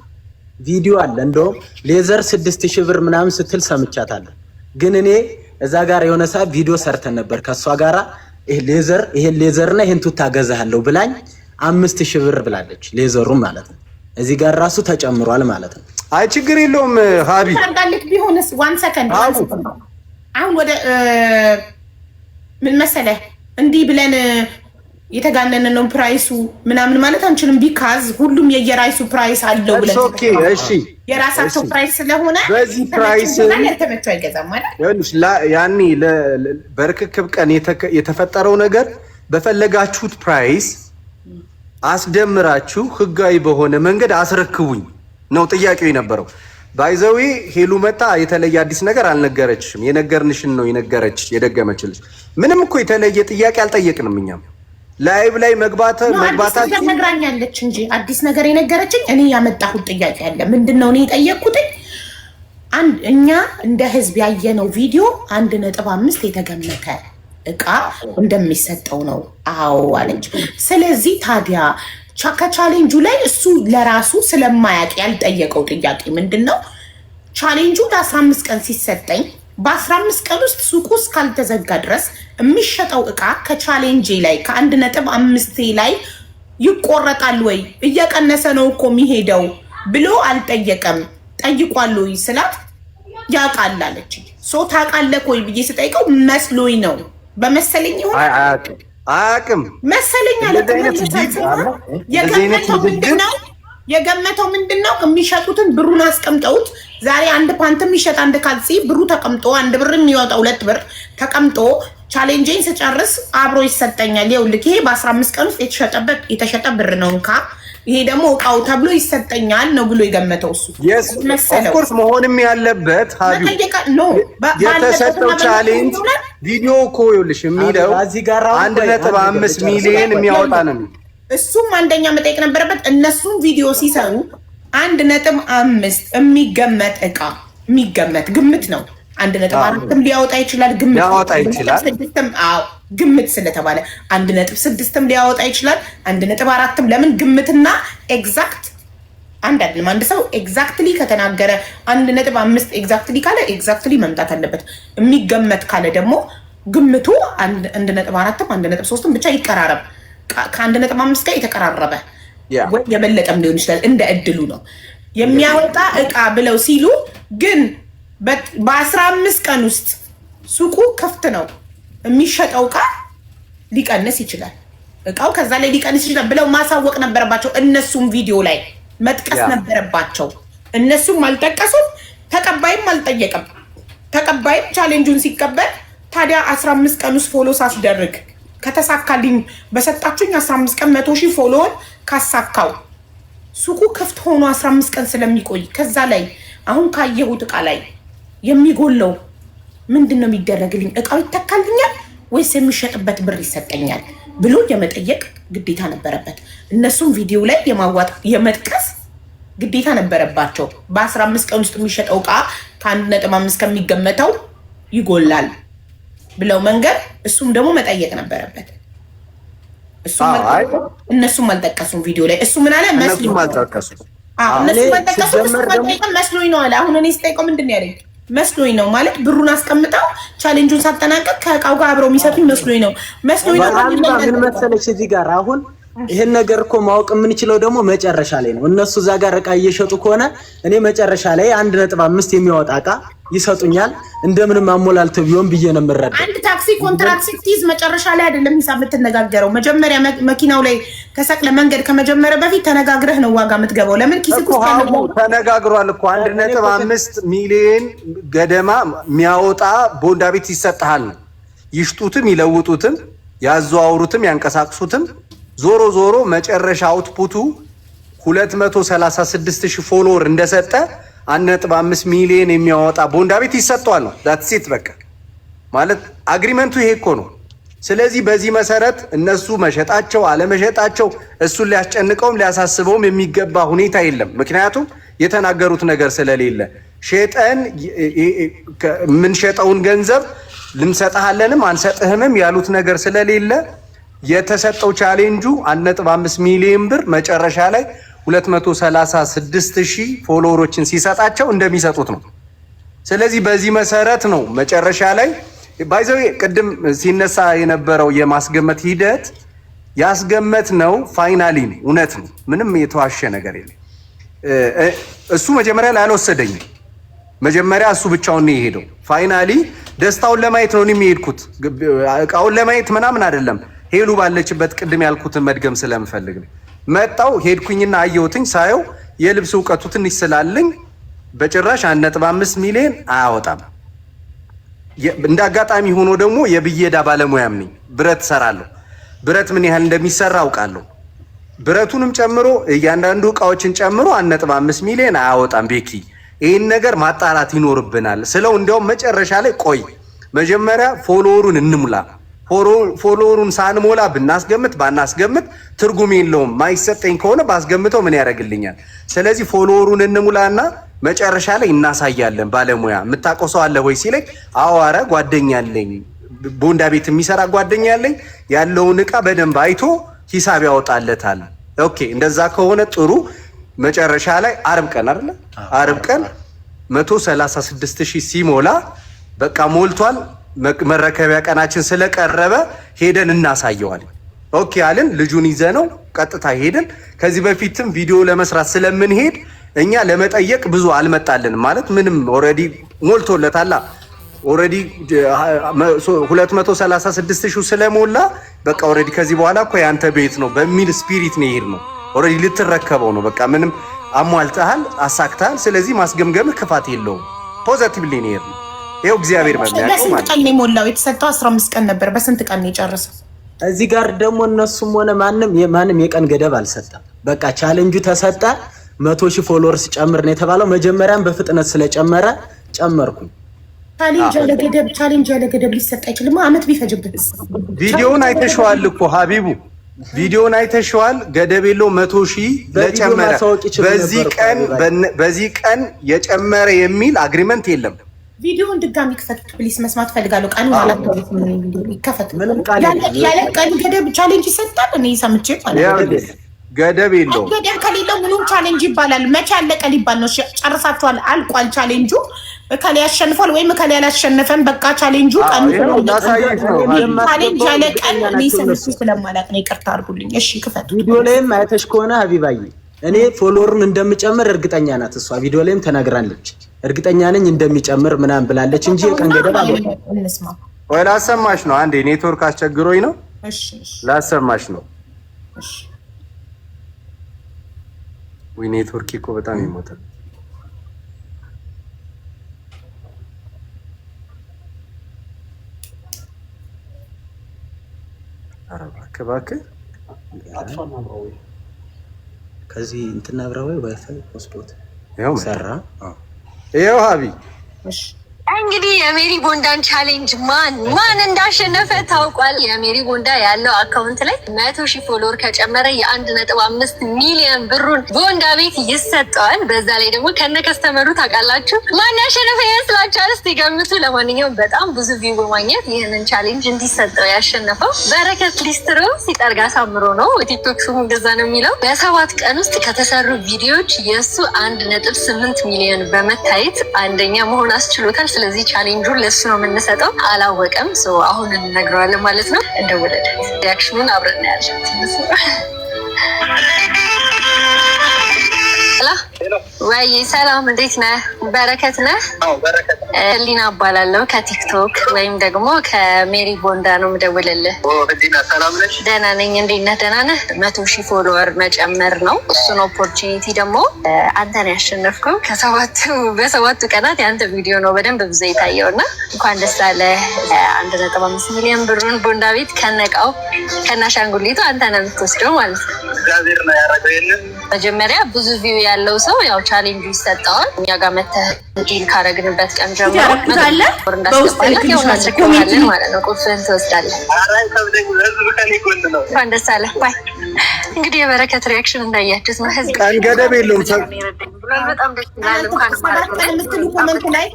ቪዲዮ አለ። እንደውም leather 6000 ብር ምናምን ስትል ሰምቻታለሁ። ግን እኔ እዛ ጋር የሆነ ሰዓት ቪዲዮ ሰርተን ነበር ከእሷ ጋራ። ይሄ leather፣ ይሄን leather እና ይሄን ቱታ ገዛሃለሁ ብላኝ 5000 ብር ብላለች። Leather ኡ ማለት ነው። እዚህ ጋር ራሱ ተጨምሯል ማለት ነው። አይ፣ ችግር የለውም ሀቢ። ታርጋልክ ቢሆንስ፣ one second፣ አሁን ወደ ምን መሰለህ፣ እንዲህ ብለን የተጋነነ ነው price ኡ ምናምን ማለት አንችልም። Because ሁሉም የየራሱ price አለው ብለን እሺ የራሳቸው price ስለሆነ በዚህ price ያልተመቸው አይገዛም ማለት። ያኔ በርክክብ ቀን የተፈጠረው ነገር በፈለጋችሁት price አስደምራችሁ ህጋዊ በሆነ መንገድ አስረክቡኝ ነው ጥያቄው የነበረው። By the way ሄሉ መጣ የተለየ አዲስ ነገር አልነገረችሽም። የነገርንሽን ነው የነገረች የደገመችልሽ። ምንም እኮ የተለየ ጥያቄ አልጠየቅንም። እኛም live ላይ መግባት መግባታችን ነግራኛለች እንጂ አዲስ ነገር የነገረችኝ እኔ ያመጣሁት ጥያቄ አለ። ምንድን ነው እኔ የጠየቅኩትኝ? አንድ እኛ እንደ ህዝብ ያየነው ቪዲዮ 1.5 የተገመተ እቃ እንደሚሰጠው ነው። አዎ አለች። ስለዚህ ታዲያ ከቻሌንጁ ላይ እሱ ለራሱ ስለማያውቅ ያልጠየቀው ጥያቄ ምንድን ነው? ቻሌንጁ ለ15 ቀን ሲሰጠኝ በ15 ቀን ውስጥ ሱቁ እስካልተዘጋ ድረስ የሚሸጠው እቃ ከ challenge ላይ ከ1.5 ላይ ይቆረጣል ወይ? እየቀነሰ ነው እኮ የሚሄደው ብሎ አልጠየቀም። ጠይቋል ወይ ስላት ያውቃል አለች። So ታውቃለህ ወይ ብዬ ስጠይቀው መስሎኝ ነው፣ በመሰለኝ ይሆን። አያውቅም። መሰለኝ አለ። የገመተው ምንድን ነው? የገመተው ምንድን ነው? የሚሸጡትን ብሩን አስቀምጠውት ዛሬ አንድ ፓንት የሚሸጥ፣ አንድ ካልሲ ብሩ ተቀምጦ፣ 1 ብር የሚወጣ 2 ብር ተቀምጦ challenge ን ስጨርስ አብሮ ይሰጠኛል። ይኸውልህ ይሄ በ15 ቀን ውስጥ የተሸጠበት የተሸጠ ብር ነው፣ እንካ ይሄ ደግሞ እቃው ተብሎ ይሰጠኛል ነው ብሎ የገመተው እሱ መሰለው። Of course መሆንም ያለበት የተሰጠው challenge ቪዲዮ እኮ ይኸውልሽ የሚለው 1.5 ሚሊዮን የሚያወጣ ነው። እሱም አንደኛ መጠየቅ ነበረበት። እነሱም ቪዲዮ ሲሰሩ 1.5 የሚገመት እቃ፣ የሚገመት ግምት ነው። 1.4ም ሊያወጣ ይችላል። ግምት ሊያወጣ ይችላል። ስድስትም፣ አዎ ግምት ስለተባለ 1.6ም ሊያወጣ ይችላል። 1.4ም። ለምን ግምትና exact አንድ አይደለም። አንድ ሰው exactly ከተናገረ፣ 1.5 exactly ካለ exactly መምጣት አለበት። የሚገመት ካለ ደግሞ ግምቱ 1.4ም 1.3ም ብቻ ይቀራረብ፣ ከ1.5 ጋር የተቀራረበ ወይ የበለጠም ሊሆን ይችላል። እንደ እድሉ ነው የሚያወጣ እቃ ብለው ሲሉ ግን በ15 ቀን ውስጥ ሱቁ ክፍት ነው፣ የሚሸጠው እቃ ሊቀንስ ይችላል፣ እቃው ከዛ ላይ ሊቀንስ ይችላል ብለው ማሳወቅ ነበረባቸው። እነሱም ቪዲዮ ላይ መጥቀስ ነበረባቸው። እነሱም አልጠቀሱም፣ ተቀባይም አልጠየቀም። ተቀባይም challenge ኡን ሲቀበል ታዲያ 15 ቀን ውስጥ follow ሳስደርግ ከተሳካልኝ፣ በሰጣችሁኝ 15 ቀን 100,000 follow ን ካሳካው ሱቁ ክፍት ሆኖ 15 ቀን ስለሚቆይ ከዛ ላይ አሁን ካየሁት እቃ ላይ የሚጎለው ምንድን ነው የሚደረግልኝ? እቃው ይተካልኛል ወይስ የሚሸጥበት ብር ይሰጠኛል ብሎ የመጠየቅ ግዴታ ነበረበት። እነሱም ቪዲዮ ላይ የማዋጥ የመጥቀስ ግዴታ ነበረባቸው። በ15 ቀን ውስጥ የሚሸጠው እቃ ከ1.5 ከሚገመተው ይጎላል ብለው መንገር፣ እሱም ደግሞ መጠየቅ ነበረበት። እነሱም አልጠቀሱም ቪዲዮ ላይ። እሱ ምን አለ? እነሱም አልጠቀሱም። እነሱም አልጠቀሱም። እሱም አልጠየቀም። መስሎኝ ነው አለ። አሁን እኔ ስጠይቀው ምንድን ነው ያለኝ? መስሎኝ ነው ማለት ብሩን አስቀምጠው challenge ኡን ሳጠናቀቅ ከእቃው ጋር አብረው የሚሰጡኝ መስሎኝ ነው፣ መስሎኝ ነው። ምን መሰለሽ፣ እዚህ ጋር አሁን ይህን ነገር እኮ ማወቅ የምንችለው ደግሞ መጨረሻ ላይ ነው። እነሱ እዛ ጋር እቃ እየሸጡ ከሆነ እኔ መጨረሻ ላይ 1.5 የሚያወጣ እቃ ይሰጡኛል እንደምንም አሞላልተው ቢሆን ብዬ ነው የምረዳው። አንድ ታክሲ ኮንትራት ስትይዝ መጨረሻ ላይ አይደለም ሂሳብ የምትነጋገረው። መጀመሪያ መኪናው ላይ ተሰቅለ መንገድ ከመጀመሪያ በፊት ተነጋግረህ ነው ዋጋ የምትገባው። ለምን ኪስክ ውስጥ ያለው ተነጋግሯል እኮ። 1.5 ሚሊዮን ገደማ የሚያወጣ ቦንዳ ቤት ይሰጥሃል ነው። ይሽጡትም ይለውጡትም ያዘዋውሩትም ያንቀሳቅሱትም ዞሮ ዞሮ መጨረሻ output ኡ 236 ሺህ follower እንደሰጠ 1.5 ሚሊዮን የሚያወጣ ቦንዳ ቤት ይሰጠዋል ነው። That's it በቃ። ማለት agreement ኡ ይሄ እኮ ነው። ስለዚህ በዚህ መሰረት እነሱ መሸጣቸው አለመሸጣቸው እሱን ሊያስጨንቀውም ሊያሳስበውም የሚገባ ሁኔታ የለም። ምክንያቱም የተናገሩት ነገር ስለሌለ ሸጠን የምንሸጠውን ገንዘብ ልንሰጥሃለንም አንሰጥህምም ያሉት ነገር ስለሌለ የተሰጠው ቻሌንጁ 1.5 ሚሊዮን ብር መጨረሻ ላይ 236 ሺህ follower ኦችን ሲሰጣቸው እንደሚሰጡት ነው። ስለዚህ በዚህ መሰረት ነው መጨረሻ ላይ by the way ቅድም ሲነሳ የነበረው የማስገመት ሂደት ያስገመት ነው። Finally እውነት ነው። ምንም የተዋሸ ነገር የለም። እሱ መጀመሪያ ላይ አልወሰደኝም። መጀመሪያ እሱ ብቻውን ነው የሄደው። Finally ደስታውን ለማየት ነው እኔም የሄድኩት፣ እቃውን ለማየት ምናምን አይደለም። ሄሉ ባለችበት ቅድም ያልኩትን መድገም ስለምፈልግ ነው። መጣው ሄድኩኝና አየሁትኝ። ሳየው የልብስ እውቀቱ ትንሽ ስላለኝ በጭራሽ 1.5 ሚሊዮን አያወጣም። እንደ አጋጣሚ ሆኖ ደግሞ የብየዳ ባለሙያም ነኝ። ብረት ሰራለሁ። ብረት ምን ያህል እንደሚሰራ አውቃለሁ። ብረቱንም ጨምሮ እያንዳንዱ እቃዎችን ጨምሮ 1.5 ሚሊዮን አያወጣም። ቤኪ ይህን ነገር ማጣራት ይኖርብናል ስለው እንዲያውም መጨረሻ ላይ ቆይ መጀመሪያ follower ኡን እንሙላ፣ follower ኡን ሳንሞላ ብናስገምት ባናስገምት ትርጉም የለውም። ማይሰጠኝ ከሆነ ባስገምተው ምን ያደርግልኛል? ስለዚህ follower ኡን እንሙላና መጨረሻ ላይ እናሳያለን። ባለሙያ የምታውቀው ሰው አለ ወይ ሲለኝ፣ አዎ ኧረ ጓደኛ አለኝ፣ ቦንዳ ቤት የሚሰራ ጓደኛ አለኝ፣ ያለውን እቃ በደንብ አይቶ ሂሳብ ያወጣለታል። Okay እንደዛ ከሆነ ጥሩ። መጨረሻ ላይ አርብ ቀን አይደለ? አርብ ቀን 136 ሺህ ሲሞላ በቃ ሞልቷል። መረከቢያ ቀናችን ስለቀረበ ሄደን እናሳየዋለን። Okay አልን። ልጁን ይዘነው ቀጥታ ሄደን ከዚህ በፊትም ቪዲዮ ለመስራት ስለምንሄድ እኛ ለመጠየቅ ብዙ አልመጣልንም። ማለት ምንም already ሞልቶለታል። Already 236 ሺህ ስለሞላ በቃ already ከዚህ በኋላ እኮ ያንተ ቤት ነው በሚል spirit ነው የሄድነው። Already ልትረከበው ነው። በቃ ምንም አሟልተሃል፣ አሳክተሃል። ስለዚህ ማስገምገምህ ክፋት የለውም። Positively ነው የሄድነው። ይኸው እግዚአብሔር በሚያውቀው በስንት ማለት ቀን ነው የሞላው? የተሰጠው 15 ቀን ነበር። በስንት ቀን ነው የጨረሰው? እዚህ ጋር ደግሞ እነሱም ሆነ ማንም ማንም የቀን ገደብ አልሰጠም። በቃ ቻሌንጁ ተሰጠ። 100,000 followers ጨምር ነው የተባለው። መጀመሪያም በፍጥነት ስለጨመረ ጨመርኩኝ። Challenge ያለ ገደብ ሊሰጥ አይችልም። አመት ቢፈጅብህስ? ቪዲዮውን አይተሸዋል እኮ ሀቢቡ፣ ቪዲዮውን አይተሸዋል። ገደብ የለው 100,000 በቪዲዮ ለጨመረ ማሳወቅ ይችሉ በዚህ ነበር እኮ ቀን ሀቢባ። በዚህ ቀን የጨመረ የሚል agreement የለም። ቪዲዮውን ድጋሚ ክፈቱት please፣ መስማት ፈልጋለሁ። ቀኑን አላስታውስም። ይከፈት። ምንም ቃል የለም። ያለ ቀን ገደብ challenge ይሰጣል? እኔ ሰምቼ ማለት ነው። ገደብ የለውም። ገደብ ከሌለው ምኑም challenge ይባላል? መቼ አለቀ ሊባል ነው? እሺ፣ ጨርሳችኋል፣ አልቋል ቻሌንጁ። እከሌ ያሸንፏል ወይም እከሌ አላሸነፈም። በቃ ቻሌንጁ ቀኑ ይኸው ላሳይሽ ነው። Challenge ያለ ቀን እኔ ሰምቼ ስለማላውቅ ነው። ይቅርታ አድርጉልኝ። እሺ ክፈቱ። ቪዲዮ ላይም አይተሽ ከሆነ ሀቢባዬ እኔ follower ኡን እንደምጨምር እርግጠኛ ናት እሷ። ቪዲዮ ላይም ተናግራለች። እርግጠኛ ነኝ እንደሚጨምር ምናምን ብላለች እንጂ የቀን ገደብ አለ እንስማ። ወይ ላሰማሽ ነው። አንዴ ኔትወርክ አስቸግሮኝ ነው። እሺ እሺ ላሰማሽ ነው። እሺ። ወይ ኔትወርክ እኮ በጣም ይሞታል። ኧረ እባክህ እባክህ። ከዚህ እንትና አብራዊ ዋይፋይ ወስዶት ይኸው መጣ። ሰራ። ይኸው ሀቢ። እሺ። እንግዲህ የሜሪ ቦንዳን challenge ማን ማን እንዳሸነፈ ታውቋል። የሜሪ ቦንዳ ያለው account ላይ 100,000 follower ከጨመረ የ1.5 ሚሊዮን ብሩን ቦንዳ ቤት ይሰጠዋል። በዛ ላይ ደግሞ ከነ customer ኡ ታውቃላችሁ። ማን ያሸነፈ ይመስላችኋል? እስቲ ገምቱ። ለማንኛውም በጣም ብዙ view በማግኘት ይህንን challenge እንዲሰጠው ያሸነፈው በረከት ሊስትሮ ሲጠርግ አሳምሮ ነው። ቲክቶክ ስሙ እንደዛ ነው የሚለው። በ7 ቀን ውስጥ ከተሰሩ ቪዲዮዎች የእሱ 1.8 ሚሊዮን በመታየት አንደኛ መሆን አስችሎታል። ስለዚህ challenge ኡን ለእሱ ነው የምንሰጠው። አላወቀም። So አሁን እንነግረዋለን ማለት ነው። እንደወለደ reaction ኡን አብረን እናያለን። ወይ ሰላም፣ እንዴት ነህ? በረከት ነህ? ህሊና እባላለሁ ከቲክቶክ ወይም ደግሞ ከሜሪ ቦንዳ ነው የምደውልልህ። ደህና ነኝ። እንዴት ነህ? ደህና ነህ? 100,000 follower መጨመር ነው። እሱን opportunity ደግሞ አንተን ያሸነፍከው በሰባቱ ቀናት የአንተ ቪዲዮ ነው በደንብ ብዙ የታየው እና እንኳን ደስ አለህ። 1.5 ሚሊዮን ብሩን ቦንዳ ቤት ከነቃው ከነአሻንጉሊቱ አንተ ነህ የምትወስደው ማለት ነው። መጀመሪያ ብዙ view ያለው ሰው ያው challenge ኡ ይሰጠዋል። እኛ ጋር መተህ deal ካረግንበት ቀን ጀምሮ ያረኩት አለ። በውስጥ እንዳስገባለን ያው እልክልሻለሁ። እናስረክባለን ማለት ነው። ቁልፍህን ትወስዳለህ። እንኳን ደስ አለህ። Bye. እንግዲህ የበረከት reaction እንዳያችሁት ነው። ህዝብ ቀን ገደብ የለውም። በጣም ደስ ይላል። እንኳን 7 ቀን የምትሉ comment ላይ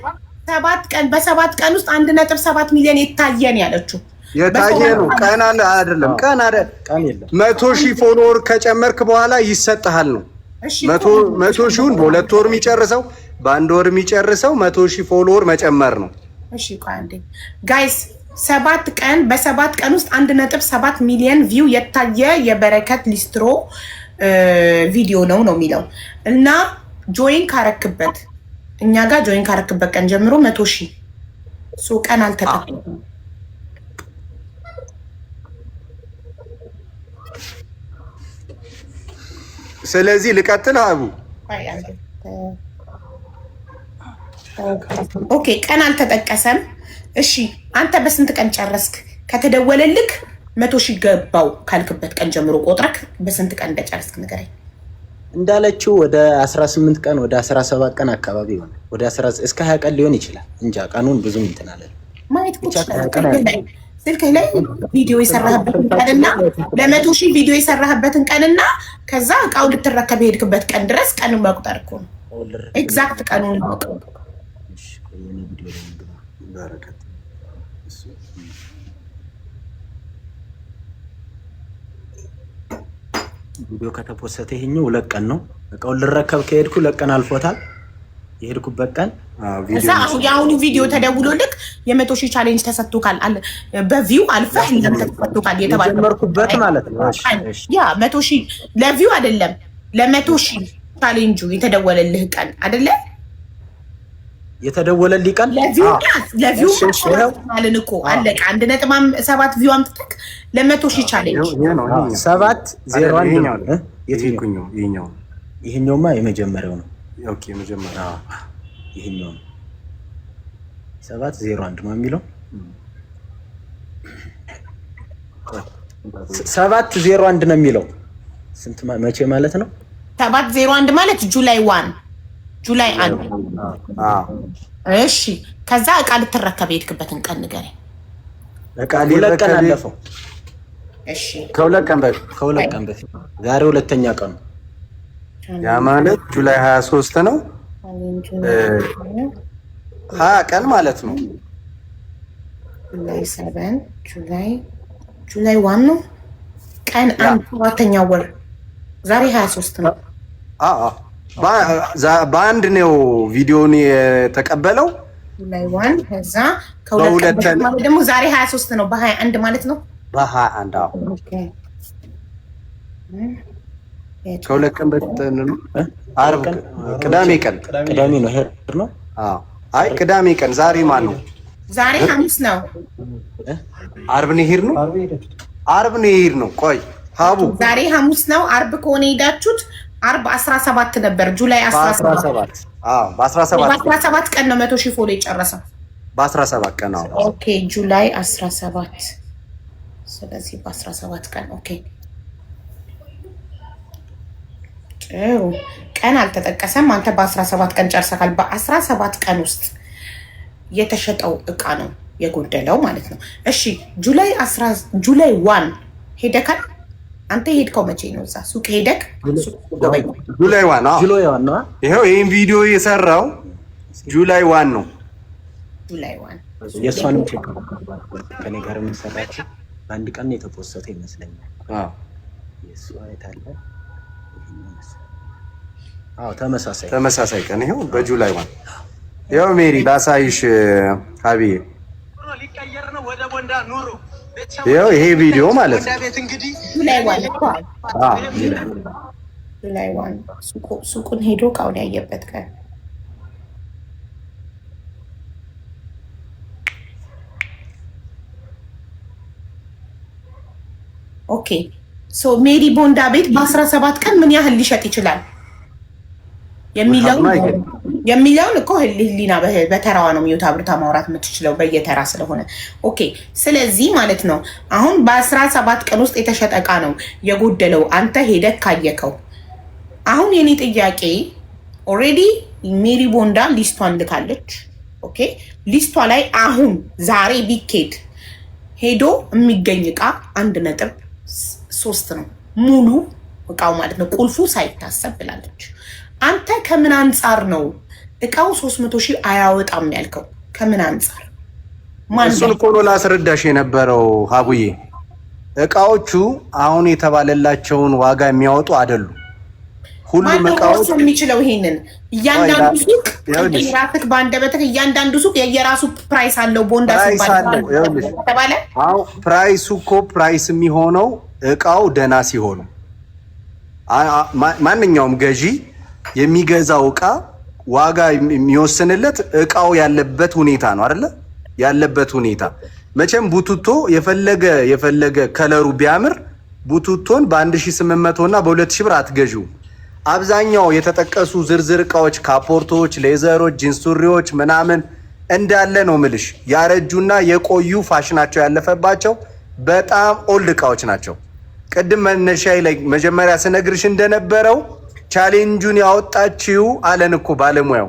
7 ቀን፣ በ7 ቀን ውስጥ 1.7 ሚሊዮን የታየን ያለችው። የታየ ነው። ቀን አለ አይደለም፣ ቀን አለ። ቀን የለም። 100,000 follower ከጨመርክ በኋላ ይሰጥሃል ነው። 100 ሺውን በ2 ወር የሚጨርሰው፣ በአንድ ወር የሚጨርሰው 100,000 follower መጨመር ነው። እሺ ቆይ አንዴ guys፣ 7 ቀን፣ በ7 ቀን ውስጥ 1.7 ሚሊዮን view የታየ የበረከት ሊስትሮ ቪዲዮ ነው ነው የሚለው። እና join ካረክበት፣ እኛ ጋር join ካረክበት ቀን ጀምሮ 100,000፣ so ቀን አልተጠቀም። ስለዚህ ልቀጥል አቡ። Okay፣ ቀን አልተጠቀሰም። እሺ አንተ በስንት ቀን ጨረስክ? ከተደወለልክ 100,000 ገባው ካልክበት ቀን ጀምሮ ቆጥረክ በስንት ቀን እንደጨረስክ ንገረኝ። እንዳለችው ወደ 18 ቀን፣ ወደ 17 ቀን አካባቢ ይሆናል። ወደ 19 እስከ 20 ቀን ሊሆን ይችላል። እንጃ፣ ቀኑን ብዙም እንትን አለ። ማየት እኮ ትችላለህ። ስልክህ ላይ ቪዲዮ የሰራህበትን ቀንና ለ100,000 ቪዲዮ የሰራህበትን ቀንና ከዛ እቃው ልትረከብ የሄድክበት ቀን ድረስ ቀኑን መቁጠር እኮ ነው። Exact ቀኑን ማወቅ። በረከት። ቪዲዮ ከተፖሰተ ይሄኛው 2 ቀን ነው። እቃውን ልረከብ ከሄድኩ 2 ቀን አልፎታል። የሄድኩበት ቀን። እዛ አሁን የአሁኑ ቪዲዮ ተደውሎልክ የ100,000 challenge ተሰጥቶካል፣ በ view አልፈህ ተሰጥቶካል የተባለው የጀመርኩበት ማለት ነው። ያ 100,000 ለ view አይደለም፣ ለ100,000 ቻሌንጁ የተደወለልህ ቀን አይደለ? የተደወለልኝ ቀን። ለ view ማልን እኮ አለቀ። 1.7 view አምጥተህ ለ100,000 challenge። 7/01 ነው። ይሄኛውማ የመጀመሪያው ነው። Okay፣ መጀመሪያ። ይሄኛው ነው። 7/01 ነው የሚለው። 7/01 ነው የሚለው። ስንት መቼ ማለት ነው? 7/01 ማለት July 1፣ July 1። እሺ፣ ከዛ እቃ ልትረከብ የሄድክበትን ቀን ንገረኝ። እቃ 2 ቀን አለፈው። እሺ። ከ2 ቀን በፊት። ከ2 ቀን በፊት፣ ዛሬ ሁለተኛ ቀኑ። ያ ማለት July 23 ነው። 20 ቀን ማለት ነው። July 7፣ July 1 ነው ቀን አንድ፣ ሰባተኛ ወር፣ ዛሬ 23 ነው። በአንድ ነው ቪዲዮን የተቀበለው። July 1፣ ከዛ ከ2 ቀን ማለት ደግሞ ዛሬ 23 ነው። በ21 ማለት ነው። በ21፣ አዎ። ከ2 ቀን በፊት ነው። ዓርብ፣ ቅዳሜ ቀን። ቅዳሜ ነው ሄድ ነው። አይ፣ ቅዳሜ ቀን ዛሬ ማን ነው? ዛሬ ሐሙስ ነው። ዓርብ ነው የሄድነው። ዓርብ ነው የሄድነው። ቆይ ሀቡ። ዛሬ ሐሙስ ነው። ዓርብ ከሆነ ሄዳችሁት ዓርብ 17 ነበር። July 17። አዎ፣ በ17። በ17 ቀን ነው 100,000 follow የጨረሰው። በ17 ቀን፣ አዎ። Okay፣ July 17። ስለዚህ በ17 ቀን፣ okay፣ ጥሩ። ቀን አልተጠቀሰም። አንተ በ17 ቀን ጨርሰካል። በ17 ቀን ውስጥ የተሸጠው እቃ ነው የጎደለው ማለት ነው። እሺ፣ July 1 ሄደካል። አንተ የሄድከው መቼ ነው? እዛ ሱቅ ሄደክ? July 1፣ አዎ። July 1 ነው። ይኸው ይህን ቪዲዮ የሰራው July 1 ነው። July 1። የእሷንም check ከኔ ጋር የምንሰራችው በአንድ ቀን የተፖሰተ ይመስለኛል። የእሷ የት አለ? አዎ፣ ተመሳሳይ። ተመሳሳይ ቀን፣ ይኸው በ July 1። ይኸው ሜሪ ላሳይሽ ሀቢዬ፣ ይኸው ይሄ ቪዲዮ ማለት ነው። July 1፣ July 1 ሱቁን ሄዶ እቃውን ያየበት ቀን። Okay, so ሜሪ ቦንዳ ቤት በ17 ቀን ምን ያህል ሊሸጥ ይችላል የሚለውን እኮ ህሊና በተራዋ ነው mute አብርታ ማውራት የምትችለው፣ በየተራ ስለሆነ። Okay፣ ስለዚህ ማለት ነው አሁን በ17 ቀን ውስጥ የተሸጠ እቃ ነው የጎደለው አንተ ሄደህ ካየከው። አሁን የኔ ጥያቄ already ሜሪ ቦንዳ list ቷን ልካለች። Okay፣ list ቷ ላይ አሁን ዛሬ ቢኬድ ሄዶ የሚገኝ እቃ 1.3 ነው። ሙሉ እቃው ማለት ነው፣ ቁልፉ ሳይታሰብ ብላለች። አንተ ከምን አንጻር ነው እቃው 300 ሺህ አያወጣም ያልከው? ከምን አንጻር? እሱን እኮ ነው ላስረዳሽ የነበረው ሀቡዬ። እቃዎቹ አሁን የተባለላቸውን ዋጋ የሚያወጡ አይደሉም። ሁሉም እቃዎች የሚችለው ይሄንን እያንዳንዱ ሱቅ ራስህ በአንደበትህ እያንዳንዱ ሱቅ የየራሱ price አለው። ቦንዳ ተባለ። Price ኡ እኮ price የሚሆነው እቃው ደህና ሲሆኑ፣ ማንኛውም ገዢ የሚገዛው እቃ ዋጋ የሚወስንለት እቃው ያለበት ሁኔታ ነው አይደለ? ያለበት ሁኔታ መቼም ቡቱቶ የፈለገ የፈለገ color ኡ ቢያምር ቡቱቶን በ1800 እና በ2000 ብር አትገዢውም። አብዛኛው የተጠቀሱ ዝርዝር እቃዎች ካፖርቶች፣ leather ኦች፣ ጂንስ ሱሪዎች ምናምን እንዳለ ነው ምልሽ ያረጁና የቆዩ ፋሽናቸው ያለፈባቸው በጣም old እቃዎች ናቸው። ቅድም መነሻዬ ላይ መጀመሪያ ስነግርሽ እንደነበረው challenge ኡን ያወጣችው አለን እኮ ባለሙያው፣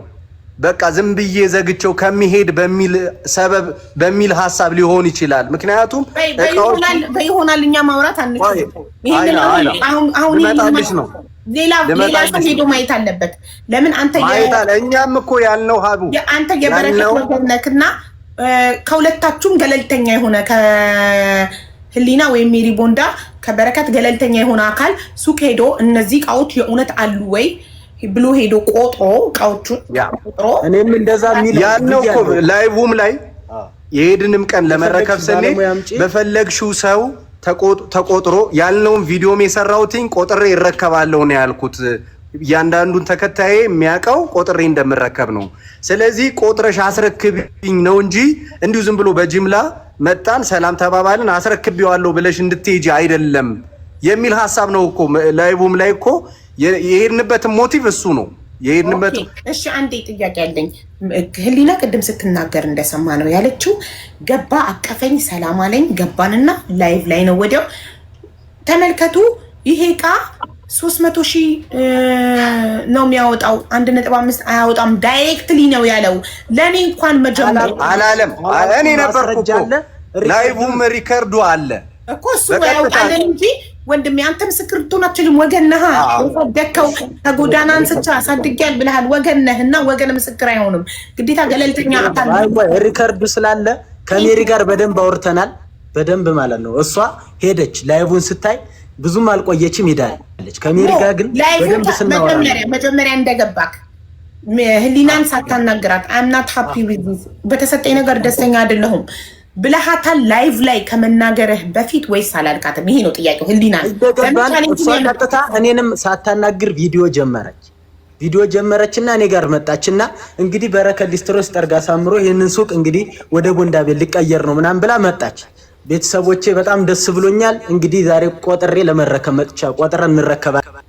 በቃ ዝም ብዬ ዘግቸው ከሚሄድ በሚል ሰበብ በሚል ሀሳብ ሊሆን ይችላል። ምክንያቱም በይሆናል እኛ ማውራት አንችልም። ይሄንን አሁን ነው ሌላ ሌላ ሰው ሄዶ ማየት አለበት። ለምን አንተ እኛም እኮ ያልነው ሀቡ አንተ የበረከት ወገን ነህና ከሁለታችሁም ገለልተኛ የሆነ፣ ከህሊና ወይም ሜሪ ቦንዳ ከበረከት ገለልተኛ የሆነ አካል ሱቅ ሄዶ እነዚህ እቃዎች የእውነት አሉ ወይ ብሎ ሄዶ ቆጥሮ፣ እቃዎቹን ቆጥሮ እኔም እንደዛ የሚል ያልነው እኮ live ም ላይ የሄድንም ቀን ለመረከብ ስንሄድ በፈለግሽው ሰው ተቆጥሮ ያልነውን ቪዲዮም የሰራሁትኝ ቆጥሬ ይረከባለሁ ነው ያልኩት። እያንዳንዱን ተከታዬ የሚያውቀው ቆጥሬ እንደምረከብ ነው። ስለዚህ ቆጥረሽ አስረክብኝ ነው እንጂ እንዲሁ ዝም ብሎ በጅምላ መጣን ሰላም ተባባልን አስረክቤዋለሁ ብለሽ እንድትሄጂ አይደለም የሚል ሀሳብ ነው እኮ live ም ላይ እኮ የሄድንበትን motive እሱ ነው የሄድንበት። እሺ አንዴ ጥያቄ አለኝ። ህሊና ቅድም ስትናገር እንደሰማ ነው ያለችው፣ ገባ አቀፈኝ፣ ሰላም አለኝ። ገባንና live ላይ ነው ወዲያው ተመልከቱ፣ ይሄ እቃ 300 ሺህ ነው የሚያወጣው፣ 1.5 አያወጣም። Directly ነው ያለው። ለእኔ እንኳን መጀመሪያ አላለም። እኔ ነበርኩ እኮ፣ live ም record ኡ አለ። እኮ እሱ ያውቃለን እንጂ ወንድሜ አንተ ምስክር ልትሆን አትችልም። ወገን ነህ። ያሳደግከው ከጎዳና አንስቼ አሳድጌያለሁ ብለሃል። ወገን ነህ እና ወገን ምስክር አይሆንም። ግዴታ ገለልተኛ አካል Record ኡ ስላለ ከሜሪ ጋር በደንብ አውርተናል። በደንብ ማለት ነው። እሷ ሄደች፣ live ኡን ስታይ ብዙም አልቆየችም ሄዳለች። ከሜሪ ጋር ግን በደንብ ስናወራ መጀመሪያ እንደገባክ ህሊናን ሳታናግራት "I'm not happy with በተሰጠኝ ነገር ደስተኛ አይደለሁም" ብለሃታል live ላይ ከመናገርህ በፊት ወይስ አላልካትም? ይሄ ነው ጥያቄው። ህሊና እንደገባን እሷ ቀጥታ እኔንም ሳታናግር ቪዲዮ ጀመረች። ቪዲዮ ጀመረችና እኔ ጋር መጣችና እንግዲህ በረከት ሊስትሮስ ጠርጋ አሳምሮ ይህንን ሱቅ እንግዲህ ወደ ቦንዳ ቤት ሊቀየር ነው ምናምን ብላ መጣች። ቤተሰቦቼ በጣም ደስ ብሎኛል። እንግዲህ ዛሬ ቆጥሬ ለመረከብ መጥቻ ቆጥረን እንረከባለን።